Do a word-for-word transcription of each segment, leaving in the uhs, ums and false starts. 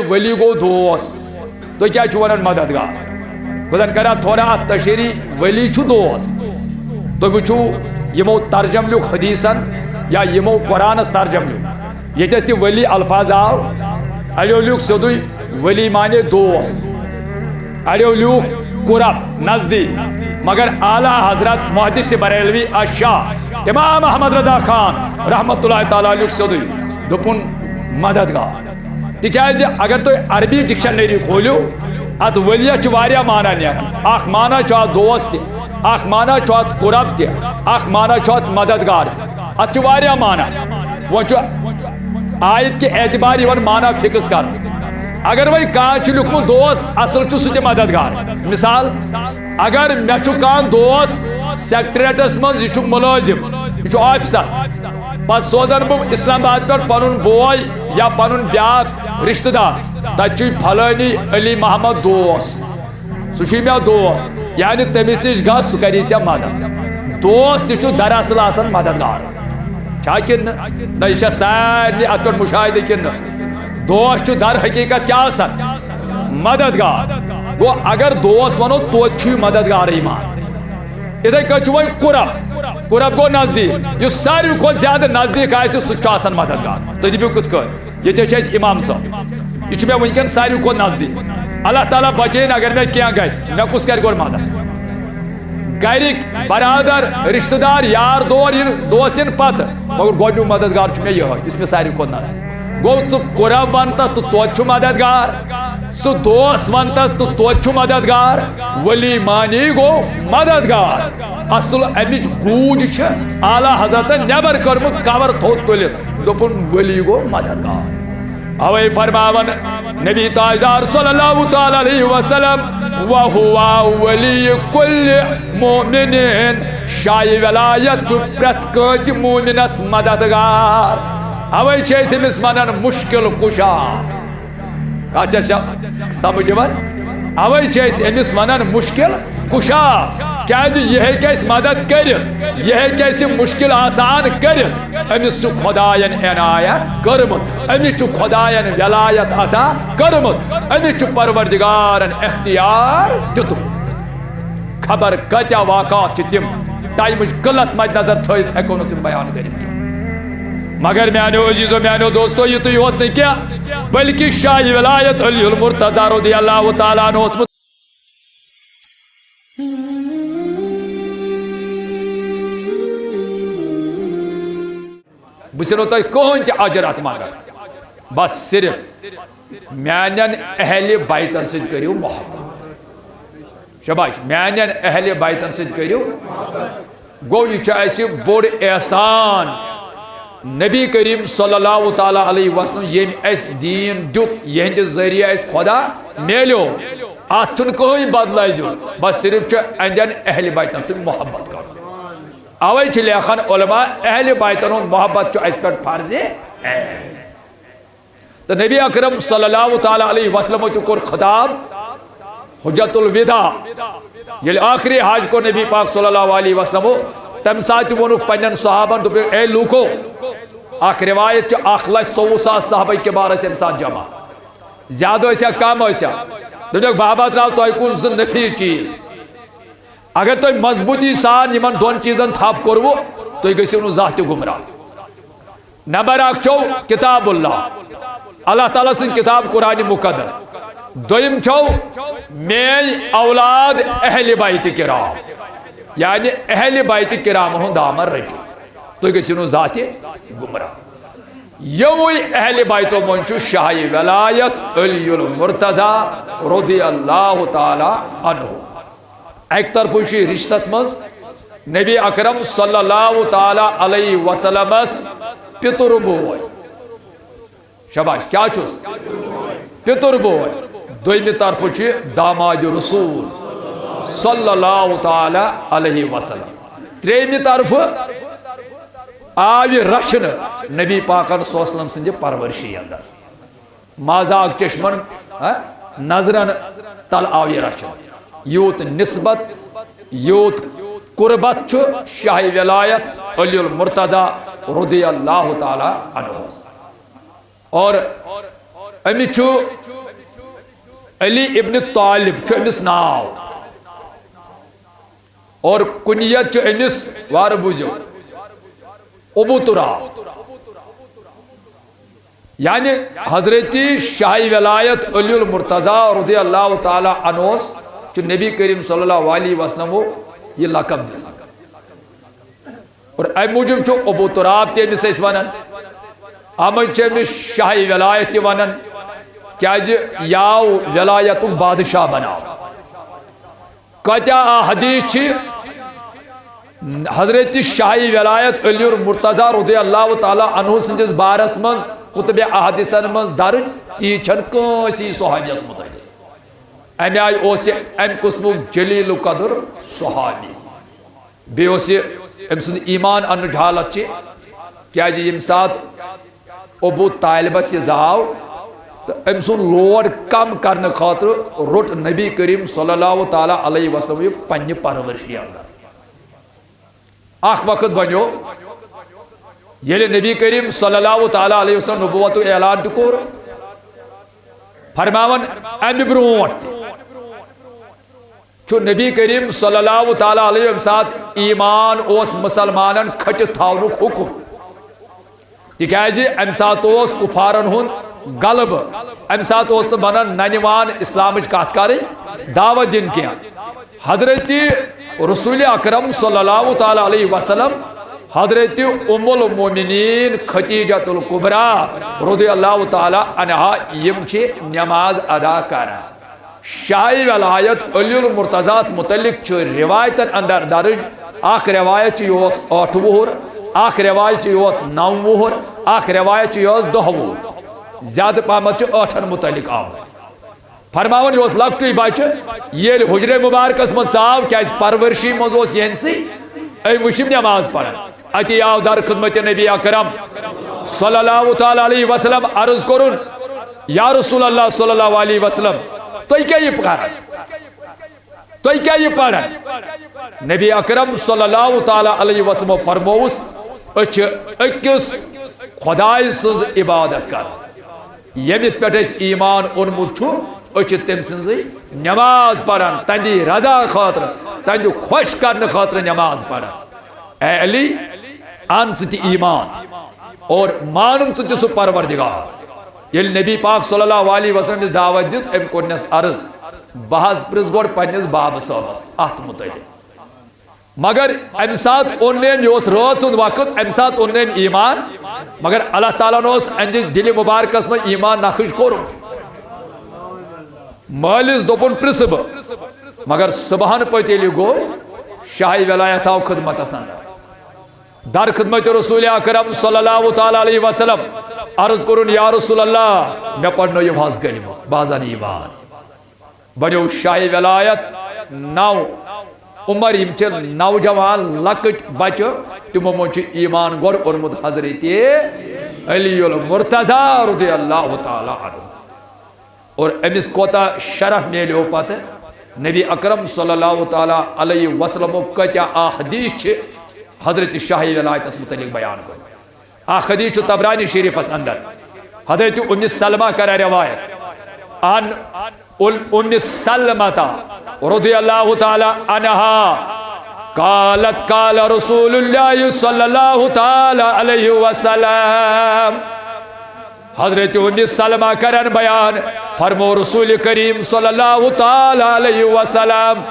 ولی گوٚو دوس۔ تُہۍ کیٛازِ چھِو وَنان مددگار؟ بہٕ زَن کَرٕ اَتھ تھوڑا اَتھ تشریح۔ ولی چھُ دوس۔ تُہۍ وٕچھِو، یِمو ترجم لیوٚکھ حدیثن یا یِمو قرآنس ترجم لیوٚکھ، ییٚتہِ اَسہِ تہِ ولی الفاظ آو، اَڑیو لیوٚکھ سیوٚدُے ولی معنی دوس، اَڑیو لیوٚکھ قرب، نزدیٖک، مگر اعلیٰ حضرت محدث بریلوی الشاہ امام احمد رضا خان رحمتہ اللہ تعالیٰ لیوٚکھ سیوٚدُے، دوٚپُن مددگار۔ تِکیٛازِ اگر تُہۍ عربی ڈکشنری کھوٗلِو، اتھ ولیس چھُ واریاہ معنی نیران۔ اکھ معنی چھُ اتھ دوست تہِ، اکھ معنی چھُ اتھ قرب تہِ، اکھ معنی چھُ اتھ مددگار تہِ۔ اتھ چھُ واریاہ معنی۔ وۄنۍ چھُ آیت کہِ اعتبار یِوان معنی فکس کرنہٕ۔ اگر وۄنۍ کانٛہہ چھُ لیوٚکھمُت دوست، اصل چھُ سُہ تہِ مددگار۔ مثال، اگر مےٚ چھُ کانٛہہ دوست سیکٹریٹس منٛز، یہِ چھُ مُلٲزِم، یہِ چھُ آفیسر، پتہٕ سوزن بہٕ اسلام آباد پٮ۪ٹھ پنُن بوے یا پنُن بیاکھ رشتہٕ دار، تتہِ چھُے فلٲنی علی محمد دوس، سُہ چھُے مےٚ دوس، یعنی تٔمِس نِش گژھ، سُہ کری ژےٚ مدد۔ دوس تہِ چھُ دراصل آسان مددگار۔ چھا کِنہٕ نہ؟ نہ، یہِ چھا سارنٕے اتھ پٮ۪ٹھ مشاہدٕ کِنہٕ نہ؟ دوس چھُ در حقیقت کیٛاہ آسان؟ مددگار۔ گوٚو اگر دوس ونو، توتہِ چھُے مددگارٕے مان۔ یِتھے کٔنۍ چھُ وۄنۍ قرب۔ قرب گوٚو نزدیٖک۔ یُس ساروی کھۄتہٕ زیادٕ نزدیٖک آسہِ، سُہ تہِ چھُ آسان مددگار۔ تُہۍ دٔپِو کِتھ کٔنۍ؟ ییٚتہِ چھِ اَسہِ اِمام صٲب، یہِ چھُ مےٚ وٕنکٮ۪ن ساروی کھۄتہٕ نزدیٖک۔ اللہ تعالیٰ بچٲیِن اگر مےٚ کینٛہہ گژھِ، مےٚ کُس کرِ گۄڈٕ مدد؟ گرِکۍ، برادر، رشتہٕ دار، یار دور یِن، دوس یِن پتہٕ، مگر گۄڈٕنیُک مددگار چھُ مےٚ یِہوٚے، یُس مےٚ ساروی کھۄتہٕ نزدیٖک۔ گوٚو، ژٕ قرب ونتس تہٕ توتہِ چھُ مددگار، سُہ دوس ونتس تہٕ توتہِ چھُ مددگار۔ ولی معنی گوٚو مددگار۔ اصل امِچ گوٗج چھِ اعلیٰ حضرتن نٮ۪بر کٔرمٕژ، کور تھوٚد تُلِتھ۔ دوٚپُن، ولی گوٚو مددگار۔ اوے فرماوان نبی تاجدار صلی اللہ تعالیٰ علیہ وسلم، "وہو ولی کل مومنین"، شاہ ولایت چھُ پرٛٮ۪تھ کٲنٛسہِ مومنس مددگار۔ اوے چھِ أسۍ أمِس ونان مشکل کشا۔ کتھ چھا سمجھ یِوان؟ اوے چھِ أسۍ أمِس ونان مشکل کشا، کیازِ یہِ ہیٚکہِ اَسہِ مدد کٔرِتھ، یہِ ہیٚکہِ اَسہِ مشکل آسان کٔرِتھ۔ أمِس چھُ خۄداین عنایت کٔرمٕژ، أمِس چھُ خۄداین ولایت عطا کٔرمٕژ، أمِس چھُ پروردگارن اختیار دیُتمُت۔ خبر کۭتیاہ واقعات چھِ تِم، ٹایمٕچ قلت مد نظر تھٲوِتھ ہٮ۪کو نہٕ تِم بیان کٔرِتھ کینٛہہ۔ مگر میانیو عزیزو، میانیو دوستو، یِتُے یوت نہٕ کینٛہہ، بلکہِ شاہ ولایت علی المرتضی رضی اللہ تعالیٰ عنہ اوسمُت۔ بہٕ چھُسو نہٕ تۄہہِ کٕہٕنۍ تہِ اجر اتھ منٛگان، بس صرف میانٮ۪ن اہلِ بیتن سۭتۍ کٔرِو محبت۔ شاباش، میانٮ۪ن اہلِ بیتن سۭتۍ کٔرِو۔ گوٚو، یہِ چھُ اَسہِ بوٚڑ احسان نبی کریم صلی اللہ تعالیٰ علیہ وسلم، ییٚمۍ اَسہِ دیٖن دیُت، یِہنٛدِ ذٔریعہٕ اَسہِ خۄدا میلیو۔ اتھ چھُنہٕ کٕہٕنۍ بدلے دیُن، بس صرف چھُ اہنٛدٮ۪ن اہلِ بیتن سۭتۍ محبت کرُن۔ اوے چھِ لیکھان علماء، اہلِ بیتن ہُنٛد محبت چھُ اَسہِ پٮ۪ٹھ فرض عین۔ تہٕ نبی اکرم صلی اللہ تعالیٰ علیہ وسلم تہِ کوٚر خطاب حجت الوداع، ییٚلہِ ٲخری حج کوٚر نبی پاک صلی اللہ علیہ وسلمو، تمہِ ساتہٕ تہِ ووٚنُکھ پننٮ۪ن صحابن، دوٚپُکھ، "اے لوٗکو"، اکھ روایت چھِ، اکھ لچھ ژوٚوُہ ساس صحابہ کبار ٲسۍ امہِ ساتہٕ جمع، زیادٕ ٲسیا کم ٲسیا؟ دوٚپُکھ، "بابا درٛاو تۄہہِ کُن زٕ نفیر چیٖز، اگر تۄہہِ مضبوٗطی سان یِمن دۄن چیٖزن تھپھ کوٚروٕ، تُہۍ گٔژھِو نہٕ زانٛہہ تہِ گمراہ۔" نمبر اکھ چھو کتاب اللہ، اللہ تعالیٰ سٕنٛز کتاب قرآن مقدس۔ دوٚیِم چھو میٲنۍ اولاد اہلِ بیت کرام، یعنی اہلِ بیت کرام ہُنٛد دامن رٔٹِو، تُہۍ گٔژھِو نہٕ زانٛہہ تہِ گمراہ۔ یِموٕے اہلِ بیتو منٛز چھُ شاہ ولایت علی المرتضی رضی اللہ تعالیٰ عنہ۔ اکہِ طرفہٕ چھُ یہِ رشتس منٛز نبی اکرم صلی اللہ تعالیٰ علیہ وسلمس پِتُر بوے۔ شاباش، کیٛاہ چھُس؟ پِتُر بوے۔ دوٚیمہِ طرفہٕ چھُ یہِ داماد رسول صلی اللہ تعالیٰ علیہ وسلم۔ ترٛیٚیمہِ طرفہٕ آو یہِ رچھنہٕ نبی پاکن صلی اللہ علیہ وسلم سٕنٛدِ پرورشی اندر۔ مازاگ چشمن، ہا، نظرن تل آو یہِ رچھنہٕ۔ یوٗت نسبت، یوٗت قربت چھُ شاہ ولایت علی المرتضی رضی اللہ تعالیٰ عنہس۔ اور أمِس چھُ علی ابن طالب چھُ أمِس ناو اور کنیت چھُ أمِس، وارٕ بوٗزِو، ابو تراب۔ یعنی حضرت شاہ ولایت علی المرتضی رضی اللہ تعالیٰ عنہ اوس، چھُ نبی کریم صلی اللہ علیہ وسلم یہِ لقب دیُتمُت۔ اور امہِ موٗجوٗب چھُ ابو تراب تہِ أمِس أسۍ ونان، امے چھِ أمِس شاہ ولایت تہِ ونان، کیازِ یہِ آو ولایتُک بادشاہ بناونہٕ۔ کۭتیاہ احادیث چھِ حضرت شاہ ولایت علی المرتضی رضی اللہ تعالیٰ عنہ سٕنٛدِس بارس منٛز کتب احادیثن منٛز درج، تیٖژ چھنہٕ کٲنٛسی صحابیس متعلق۔ امہِ آیہِ اوس یہِ امہِ قٕسمُک جلیل القدر صحابی۔ بیٚیہِ اوس یہِ، أمۍ سُنٛد ایمان انٕچ حالت چھِ، کیازِ ییٚمہِ ساتہٕ ابو طالبس یہِ زاو تہٕ أمۍ سُنٛد load کم کرنہٕ خٲطرٕ روٚٹ نبی کریم صلی اللہ تعالیٰ علیہ وسلم یہِ پننہِ پرورشی اندر۔ اکھ وقت بنیو، ییٚلہِ نبی کریم صلی اللہ تعالیٰ علیہ وسلم نبوتُک اعلان تہِ کوٚر، فرماوان امہِ برونٛٹھ تہِ چھُ نبی کریم صلی اللہ تعالیٰ علیہ، ییٚمہِ ساتہٕ ایمان اوس مسلمانن کھٹِتھ تھاونُک حکم، تِکیازِ امہِ ساتہٕ اوس کفارن ہُنٛد غلبہٕ، امہِ ساتہٕ اوس نہٕ بنان ننہِ وان اسلامٕچ کتھ کرٕنۍ، دعوت دِنۍ کینٛہہ۔ حضرت رسول اکرم صلی اللہ تعالیٰ علیہ وسلم، حضرت ام المومنین خدیجۃ الکبریٰ رضی اللہ تعالیٰ عنہا، یِم چھِ نماز ادا کران۔ شاہ ولایت علی المرتضیٰ ہس متعلق چھُ روایتن اندر درج، اکھ روایت چھِ یہِ اوس ٲٹھ وُہُر، اکھ روایت چھِ یہِ اوس نو وُہُر، اکھ روایت چھِ یہِ اوس دہ وُہُر۔ زیادٕ پہمتھ چھُ ٲٹھن متعلق آمُت۔ فرماوان یہِ اوس لۄکٹُے بچہٕ، ییٚلہِ حجرے مبارکس منٛز ژاو، کیازِ پرورشی منٛز اوس یِہنٛدسٕے، أمۍ وٕچھ یِم نماز پران۔ اتی آو در خدمت نبی اکرم صلی اللہ تعالیٰ علیہ وسلم عرض کوٚرُن، یا رسول اللہ صلی اللہ علیہ وسلم، تُہۍ کیٛاہ یہِ پران؟ تُہۍ کیٛاہ یہِ پران؟ نبی اکرم صلی اللہ تعالیٰ علیہ وسلم فرمووُس، أسۍ چھِ أکِس خدایہِ سٕنٛز عبادت کران، ییٚمِس پٮ۪ٹھ اَسہِ ایمان اوٚنمُت چھُ، أسۍ چھِ تٔمۍ سٕنٛزٕے نماز پران، تہنٛدِ رضا خٲطرٕ، تہنٛدِ خۄش کرنہٕ خٲطرٕ نماز پران۔ اے علی، ان ژٕ تہِ ایمان اور مانُن ژٕ تہِ سُہ پروردگار۔ ییٚلہِ نبی پاک صلی اللہ علیہ وسلم یہِ دعوت دِژ، أمۍ کوٚرنس عرض، بہٕ حظ پرٛژھ گۄڈٕ پننِس بابہٕ صٲبس اتھ متعلق۔ مگر امہِ ساتہٕ اوٚن نہٕ أمۍ، یہِ اوس رٲژ ہُنٛد وقت، امہِ ساتہٕ اوٚن نہٕ أمۍ ایمان، مگر اللہ تعالیٰ ہن اوس أہنٛدِس دِلہِ مبارکس منٛز ایمان نقٕش کوٚرمُت۔ مٲلِس دوٚپُن، پرٛژھٕ بہٕ، مگر صبحن پتہٕ ییٚلہِ گوٚو، شاہ ولایت آو خدمتس اندر۔ در خدمت رسول اکرم صلی اللہ تعالیٰ علیہ وسلم عرض کوٚرُن، یا رسول اللہ، مےٚ پرنٲیِو حظ کلمہٕ، بہٕ حظ انہٕ ایمان۔ بنیو شاہ ولایت نو عمر، یِم چھِ نوجوان لۄکٕٹۍ بچہٕ، تِمو منٛز چھُ ایمان گۄڈٕ اوٚنمُت حضرت علی المرتضی رضی اللہ تعالیٰ عنہ۔ اور أمِس کوتاہ شرف میلیو پتہٕ، نبی اکرم صلی اللہ تعالیٰ علیہ وسلمو کۭتیاہ احادیث چھِ حضرت شاہ ولایتس متعلق بیان کوٚرمُت۔ اکھ حدیث چھُ طبرانی شریفس اندر، حضرت ام سلمہ کران روایت، عن ام سلمہ رضی اللہ تعالیٰ عنہا، قالت قال رسول اللہ صلی اللہ تعالیٰ علیہ وسلم۔ حضرت ام سلمہ کران بیان، فرمو رسول کریم صلی اللہ تعالیٰ علیہ وسلم،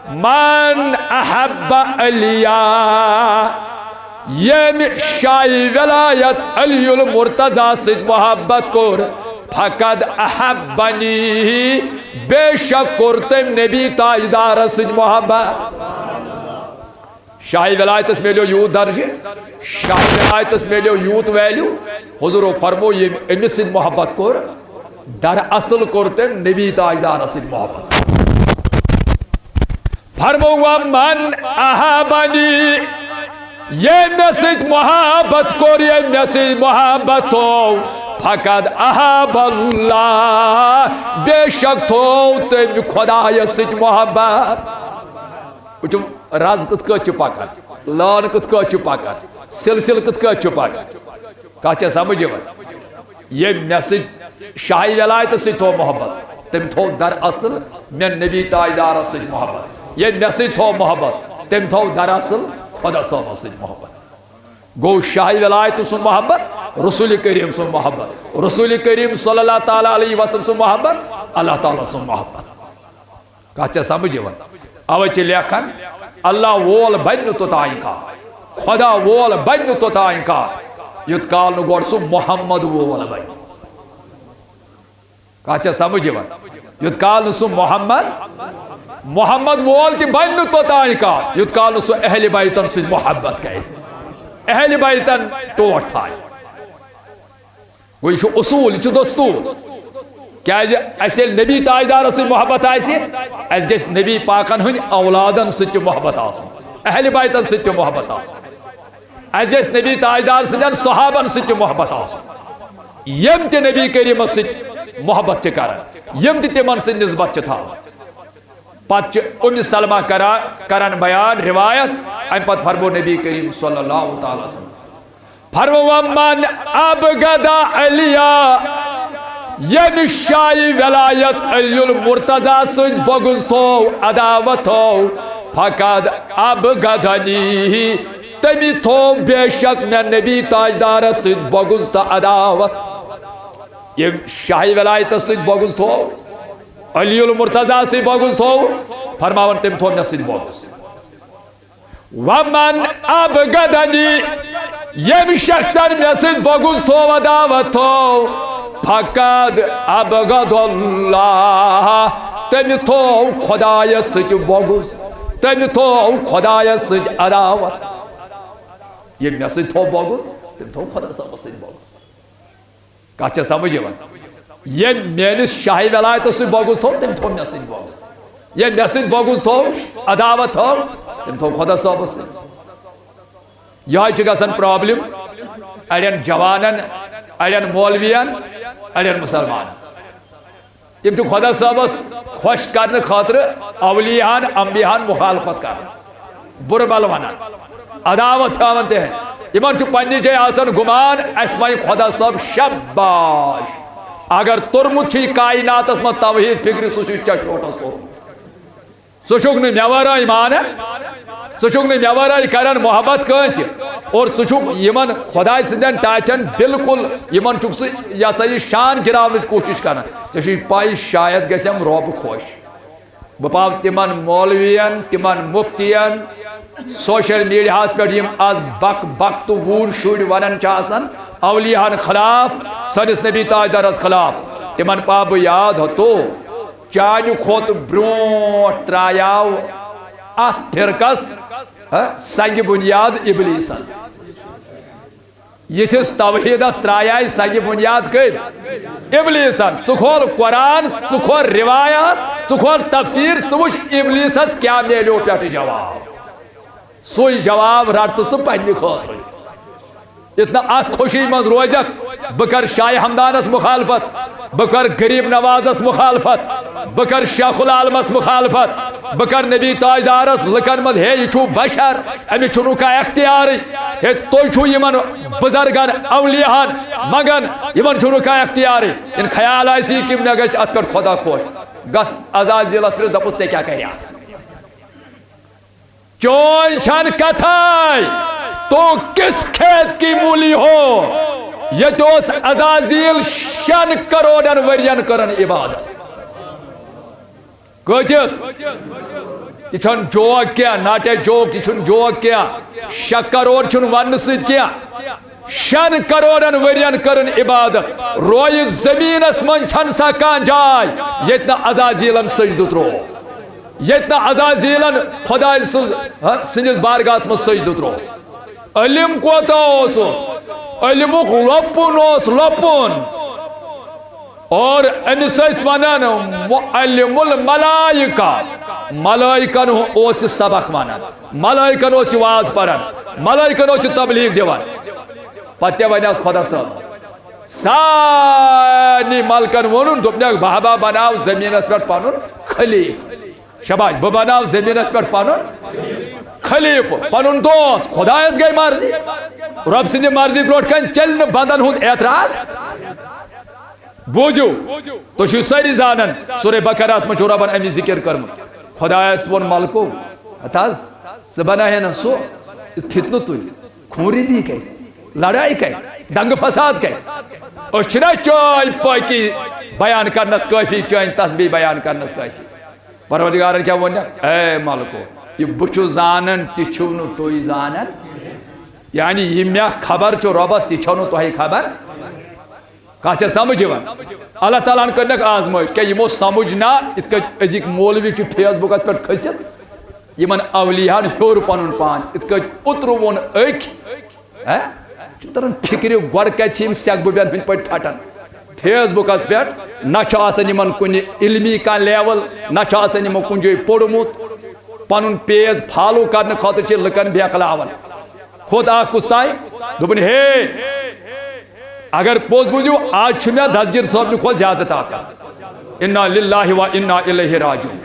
من احب علیا، ییٚمۍ شاہ ولایت علی المرتضی سۭتۍ محبت کوٚر، فقد احبنی، بے شک کوٚر تٔمۍ نبی تاجدارس سۭتۍ محبت۔ شاہ ولایتس میلیو یوٗت درجہٕ، شاہ ولایتس میلیو یوٗت value۔ حضورو فرمو، ییٚمۍ أمِس سۭتۍ محبت کوٚر، دراصل کوٚر تٔمۍ نبی تاجدارس سۭتۍ محبت۔ فرمو، ومن احبنی، ییٚمۍ مےٚ سۭتۍ محبت کوٚر، ییٚمۍ مےٚ سۭتۍ محبت تھوو، فقد احب اللہ، بے شک تھوو تٔمۍ خدایس سۭتۍ محبت۔ وٕچھِو، رز کِتھ کٲٹھۍ چھِ پکان، لٲن کِتھ کٲٹھۍ چھِ پکان، سلسلہٕ کِتھ کٲٹھۍ چھُ پکان۔ کتھ چھےٚ سمجھ یِوان؟ ییٚمۍ مےٚ سۭتۍ شاہ ولایتس سۭتۍ تھوو محبت، تٔمۍ تھوٚو دراصل مےٚ نبی تاجدارس سۭتۍ محبت۔ ییٚمۍ مےٚ سۭتۍ تھوٚو محبت، تٔمۍ تھوٚو دراصل خۄدا صٲبس سۭتۍ محبت۔ گوٚو شاہ ولایت سُنٛد محبت، رسول کریم سُنٛد محبت، رسول کریم صلی اللہ تعالیٰ علیہ وسلم سُنٛد محبت، اللہ تعالیٰ سُنٛد محبت۔ کتھ چھا سمجھ یِوان؟ اوے چھِ لیکھان، اللہ وول بنہِ نہٕ توٚتام کانٛہہ، خۄدا وول بنہِ نہٕ توٚتام کانٛہہ، یوٚت کال نہٕ گۄڈٕ سُہ محمد وول بنہِ۔ کتھ چھا سمجھ یِوان؟ یوٚت کال نہٕ سُہ محمد، محمد وول تہِ بنہِ نہٕ توٚتام کانٛہہ، یوٚت کال نہٕ سُہ اہلِ بیتن سۭتۍ محبت کرِ، اہلِ بیتن ٹوٹھ تھایہِ۔ گوٚو، یہِ چھُ اصوٗل، یہِ چھُ دستوٗر۔ کیازِ اَسہِ ییٚلہِ نبی تاجدارس سۭتۍ محبت آسہِ، اَسہِ گژھِ نبی پاکن ہٕنٛدۍ اولادن سۭتۍ تہِ محبت آسُن، اہلِ بیتن سۭتۍ تہِ محبت آسُن۔ اَسہِ گژھِ نبی تاجدار سٕنٛدٮ۪ن صحابن سۭتۍ تہِ محبت آسُن، یِم تہِ نبی کریٖمس سۭتۍ محبت چھِ کران، یِم تہِ تِمن سۭتۍ نسبت چھِ تھاوان۔ پتہٕ چھِ ام سلمہ کران، کران بیان، روایت، امہِ پتہٕ فرموو نبی کریم صلی اللہ تعالیٰ وسلم، فرموو، "ومن ابغض علیا"، ییٚمہِ شاہی ولایت علی المرتضی سۭتۍ بغض تھوو، عداوت تھوو، فقد ابغضنی، تٔمۍ تھوو بے شک مےٚ نبی تاجدارس سۭتۍ بغض تہٕ عداوت۔ ییٚمہِ شاہی ولایتس سۭتۍ بغض تھوو، علی المرتضی سۭتۍ بغض تھوو، فرماوان، تٔمۍ تھوو مےٚ سۭتۍ بغض۔ ومن ابغضنی، ییٚمہِ شخصن مےٚ سۭتۍ بغض تھوو، عداوت تھوو، فقد ابغض اللہ، تٔمۍ تھوو خۄدایس سۭتۍ بغض، تٔمۍ تھوو خۄدایس سۭتۍ عداوت۔ ییٚمۍ مےٚ سۭتۍ تھوو بغض، تٔمۍ تھوو خۄدا صٲبس سۭتۍ بغض۔ کتھ چھےٚ سمجھ یِوان؟ ییٚمۍ میٲنِس شاہی ولایتس سۭتۍ بغض تھوٚو، تٔمۍ تھوٚو مےٚ سۭتۍ بغض۔ ییٚمۍ مےٚ سۭتۍ بغض تھوٚو، عداوت تھٲو، تٔمۍ تھوٚو خۄدا صٲبس سۭتۍ۔ یِہوٚے چھِ گژھان پرابلم اڑٮ۪ن جوانن، اڑٮ۪ن مولوین، اڑٮ۪ن مسلمانن۔ تِم چھِ خۄدا صٲبس خۄش کرنہٕ خٲطرٕ اولیاہن، انبیاہن مخالفت کران، بُرٕ بل ونان، عداوت تھاوان تِہنٛد۔ یِمن چھُ پننہِ جایہِ آسان گُمان، اسہِ ونہِ خۄدا صٲب شاباش۔ اگر توٚرمُت چھُ یہِ کائناتس منٛز توحید فکرِ، سُہ چھُ چشوٹس کوٚرمُت۔ ژٕ چھُکھ نہٕ مےٚ ورٲے مانان، ژٕ چھُکھ نہٕ مےٚ ورٲے کران محبت کٲنٛسہِ، اور ژٕ چھُکھ یِمن خۄداے سٕنٛدٮ۪ن ٹاٹھٮ۪ن بالکل، یِمن چھُکھ ژٕ، یہِ ہسا یہِ، شان گراونٕچ کوٗشش کران۔ ژےٚ چھُے پَے، شاید گژھٮ۪م رۄب خۄش۔ بہٕ پاوٕ تِمن مولوین، تِمن مفتین، سوشل میڈیاہس پٮ۪ٹھ یِم از بک بک تہٕ وُرۍ شُرۍ ونان چھِ آسان اولیاہن خلاف، سٲنِس نبی تاجدارس خلاف، تِمن پاوٕ بہٕ یاد، ہتو، چانہِ کھۄتہٕ برونٹھ ترایاو اتھ فرقس، ہا، سنگِ بنیاد ابلیسن۔ یِتھِس توحیدس ترایاے سنگِ بنیاد کٔرۍ ابلیسن۔ ژٕ کھول قرآن، ژٕ کھول روایات، ژٕ کھول تفسیر، ژٕ وٕچھ ابلیسس کیٛاہ میلیو پٮ۪ٹھٕ جواب۔ سُے جواب رٹ تہٕ ژٕ پننہِ خٲطرٕ۔ یُتھ نہٕ اتھ خوشی منٛز روزکھ، بہٕ کرٕ شاہ ہمدانس مخالفت، بہٕ کرٕ غریب نوازس مخالفت، بہٕ کرٕ شیخ العالمس مخالفت، بہٕ کرٕ نبی تاجدارس لُکن منٛز، ہے، یہِ چھُ بشر، أمِس چھُنہٕ کانٛہہ اختیارٕے۔ ہے، تُہۍ چھِو یِمن بُزرگن، اولیاہن منٛگان، یِمن چھُنہٕ کانٛہہ اختیارٕے۔ یِنہٕ خیال آسی کہِ مےٚ گژھِ اتھ پٮ۪ٹھ خۄدا خۄش، گژھ عزازیلس پرٛژھ، دپُس، ژےٚ کیٛاہ کرِ اتھ؟ چٲنۍ چھنہٕ کتھے، تو کس کھیت کی مولی ہو؟ ییٚتہِ اوس عزازیل شٮ۪ن کرورن ؤرین کران عبادت۔ کۭتِس؟ یہِ چھُنہٕ جوک کینٛہہ، ناٹے جوک، یہِ چھُنہٕ جوک کینٛہہ۔ شےٚ کرور چھُنہٕ وننہٕ سۭتۍ کینٛہہ۔ شٮ۪ن کرورن ؤرین کٔرٕن عبادت۔ رویہِ زٔمیٖنس منٛز چھنہٕ سۄ کانٛہہ جاے، ییٚتہِ نہٕ عزازیلن سجدٕ تروو، ییٚتہِ نہٕ عزازیلن خۄداے سٕنٛز، ہا، سٕنٛدِس بارگاہس منٛز سجدٕ تروو۔ علم کوتاہ اوسُس؟ علمُک لۄپُن اوس، لۄپُن۔ اور أمِس ٲسۍ ونان معلم الملائکہ، ملائکن اوس یہِ سبق ونان، ملائکن اوس یہِ واز پران، ملائکن اوس یہِ تبلیغ دِوان۔ پتہٕ کیٛاہ ونیس خۄدا صٲب؟ سارنٕے ملکن ووٚنُن، دوٚپنکھ، بہٕ ہا بناو زٔمیٖنس پٮ۪ٹھ پنُن خلیفہٕ۔ شاباش، بہٕ بناو زٔمیٖنس پٮ۪ٹھ پنُن خلیفہٕ، پنُن دوست۔ خۄدایس گٔے مرضی، رۄب سٕنٛدِ مرضی برونٛٹھ کنہِ چلہِ نہٕ بندن ہُنٛد اعتراض۔ بوٗزِو، تُہۍ چھِو سٲری زانان، سورہ بقرہَس منٛز چھُ رۄبَن اَمِچ ذِکِر کٔرمٕژ۔ خۄدایَس ووٚن ملکو، ہَتہٕ حظ، ژٕ بَناوہے نہ سُہ، یُتھ فِتنہٕ تُلہِ، خوٗن ریزی کَرِ، لڑایہِ کَرِ، دنگہٕ فساد کَرِ۔ أسۍ چھِنہ چٲنۍ پٲکی بیان کرنَس کٲفی، چٲنۍ تسبیح بیان کرنَس کٲفی؟ پروردگارن کیٛاہ ووٚن؟ اے ملکو، یہِ بہٕ چھُس زانان، تہِ چھِو نہٕ تُہۍ زانان۔ یعنی یہِ مےٚ خبر چھُ رۄبَس، تہِ چھَو نہٕ تۄہہِ خبر۔ کتھ چھےٚ سمجھ یِوان؟ اللہ تعالیٰ ہن کٔرنکھ آزمٲیش، کیٛاہ یِمو سمجھ نا، یِتھ کٔنۍ أزِکۍ مولوی چھِ فیس بُکس پٮ۪ٹھ کھٔسِتھ، یِمن اولیاہن ہیوٚر پنُن پان، یِتھ کٔنۍ اوترٕ ووٚن أکۍ، ہہ؟ چھُ تران فکرِ، گۄڈٕ کتہِ چھِ یِم سیٚکھ بُبٮ۪ن ہٕنٛدۍ پٲٹھۍ پھٹان؟ فیس بُکس پٮ۪ٹھ نہ چھُ آسان یِمن کُنہِ علمی کانٛہہ لیول، نہ چھُ آسان یِمو کُنہِ جایہِ پوٚرمُت، پنُن پیج فالو کرنہٕ خٲطرٕ چھِ لُکن بہکلاوان۔ کھوٚت اکھ کُستام، دوٚپُن، ہے، اگر پوٚز بوٗزِو، آز چھُ مےٚ دستگیر صٲبنہِ کھۄتہٕ زیادٕ طاقت۔ انا للہ و انا الیہ راجعون۔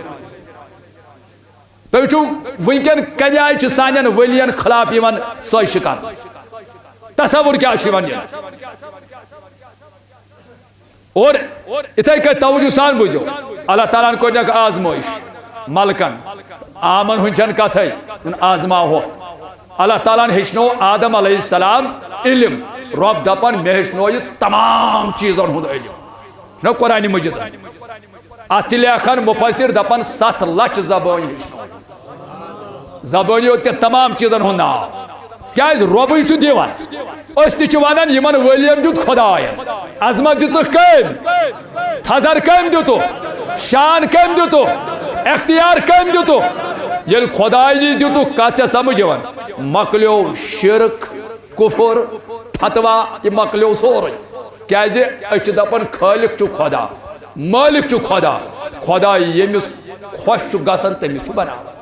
تُہۍ وٕچھِو، وٕنکٮ۪ن کَمہِ آیہِ چھِ سانٮ۪ن ؤلین خلاف یِوان سٲزشہِ کرنہٕ۔ تصور کیٛاہ چھُ یِوان یِنہٕ؟ اور اِتھَے کٔنۍ توجہ سان بوٗزِو، اللہ تعالیٰ ہن کوٚرنَکھ آزمٲیش ملکن، عامن ہُنٛد چھَنہٕ کتھے، ووٚن آزماوہوکھ۔ اللہ تعالیٰ ہن ہیٚچھنوو آدم علیہ السلام علم۔ رۄب دپان، مےٚ ہیٚچھنوو یہِ تمام چیٖزن ہُنٛد علم۔ چھُنہ قرآنِ مجیٖد؟ اتھ تہِ لیکھان مفسر، دپان، ستھ لچھ زبٲنۍ ہیٚچھنٲوِم۔ زبٲنۍ یوت کیٛاہ، تمام چیٖزن ہُنٛد ناو۔ کیٛازِ؟ رۄبٕے چھُ دِوان۔ أسۍ تہِ چھِ ونان، یِمن ؤلین دیُت خۄداین۔ عظمت دِژٕکھ کٔمۍ؟ تھزر کٔمۍ دِتُکھ؟ شان کٔمۍ دِتُکھ؟ اختیار کٔمۍ دِتُکھ؟ ییٚلہِ خۄداینٕے دِتُکھ، کتھ چھےٚ سمجھ یِوان؟ مۄکلیو شرک، کفر، فتوا، یہِ مۄکلیو سورُے۔ کیٛازِ؟ أسۍ چھِ دَپان، خٲلِق چھُ خۄدا، مٲلِک چھُ خۄدا۔ خۄدا ییٚمِس خۄش چھُ گژھان، تٔمِس چھُ بناوان۔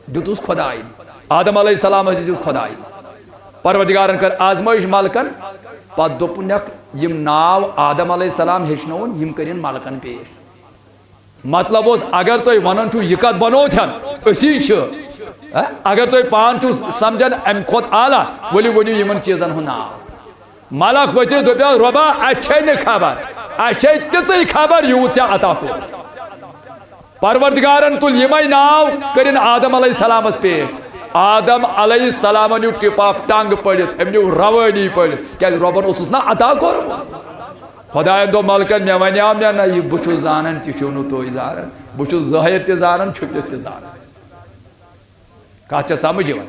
دیُتُس خۄدایہِ۔ آدم علیہ السلامس تہِ دیُت خۄدایہِ۔ پروردگارن کٔر آزمٲیش ملکن، پتہٕ دوٚپُنکھ، یِم ناو آدم علیہ السلام ہیٚچھنووُن، یِم کٔرِن ملکن پیش۔ مطلب اوس، اگر تُہۍ ونان چھِو، یہِ کتھ بنووتھن، أسی چھِ۔ ہہ؟ اگر تُہۍ پانہٕ چھِو سمجھان امہِ کھۄتہٕ اعلیٰ، ؤلِو ؤنِو یِمن چیٖزن ہُنٛد ناو۔ ملک ؤتھِتھ دوٚپیو، رۄبا، اسہِ چھے نہٕ خبر، اسہِ چھے تِژٕے خبر، یوٗت ژےٚ عطا کوٚر۔ پروردگارن تُل یِمے ناو، کٔرِن آدم علیہ السلامس پیش۔ آدم علیہ السلامن نیوٗ ٹپ آف ٹنگ پٔرِتھ، أمۍ نیوٗ روٲنی پٔرِتھ، کیٛازِ رۄبن اوسُس نا عطا کوٚرمُت۔ خۄداین دوٚپ ملکن، مےٚ ونیٛاو مےٚ نہ، یہِ بہٕ چھُس زانان، تہِ چھِو نہٕ تُہۍ زانان۔ بہٕ چھُس ظٲہِر تہِ زانان، چھُپِتھ تہِ زانان۔ کتھ چھےٚ سمجھ یِوان؟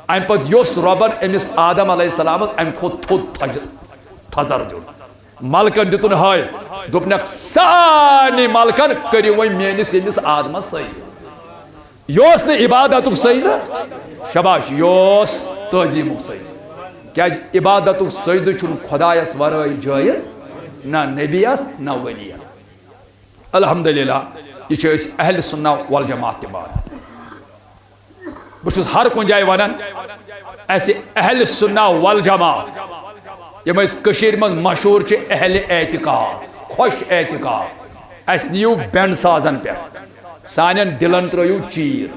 امہِ پتہٕ یوٚس رۄبن أمِس آدم علیہ السلامس امہِ کھۄتہٕ تھوٚد تھج-، تھزر دیُت، ملکن دیُتُن ہٲے، دوٚپنکھ، سارنٕے ملکن، کٔرِو وۄنۍ میٲنِس ییٚمِس آدمس سجدٕ۔ یہِ اوس نہٕ عبادتُک سجدٕ، شاباش، یہِ اوس تعظیٖمُک سجدٕ۔ کیٛازِ؟ عبادتُک سجدٕ چھُنہٕ خۄدایس ورٲے جٲیز، نہ نبیَس، نہ ؤلیَس۔ الحمدللہ، یہِ چھِ أسۍ اہل سنہ والجماعت تہِ مانان۔ بہٕ چھُس ہر کُنہِ جایہِ ونان، اسہِ اہل سنہ والجماعت، یِم أسۍ کٔشیٖرِ منٛز مشہوٗر چھِ اہل اعتقاد، خۄش اعتقاد، اسہِ نِیِو بینڈ سازن پٮ۪ٹھ، سانٮ۪ن دِلن ترٲیِو چیٖر،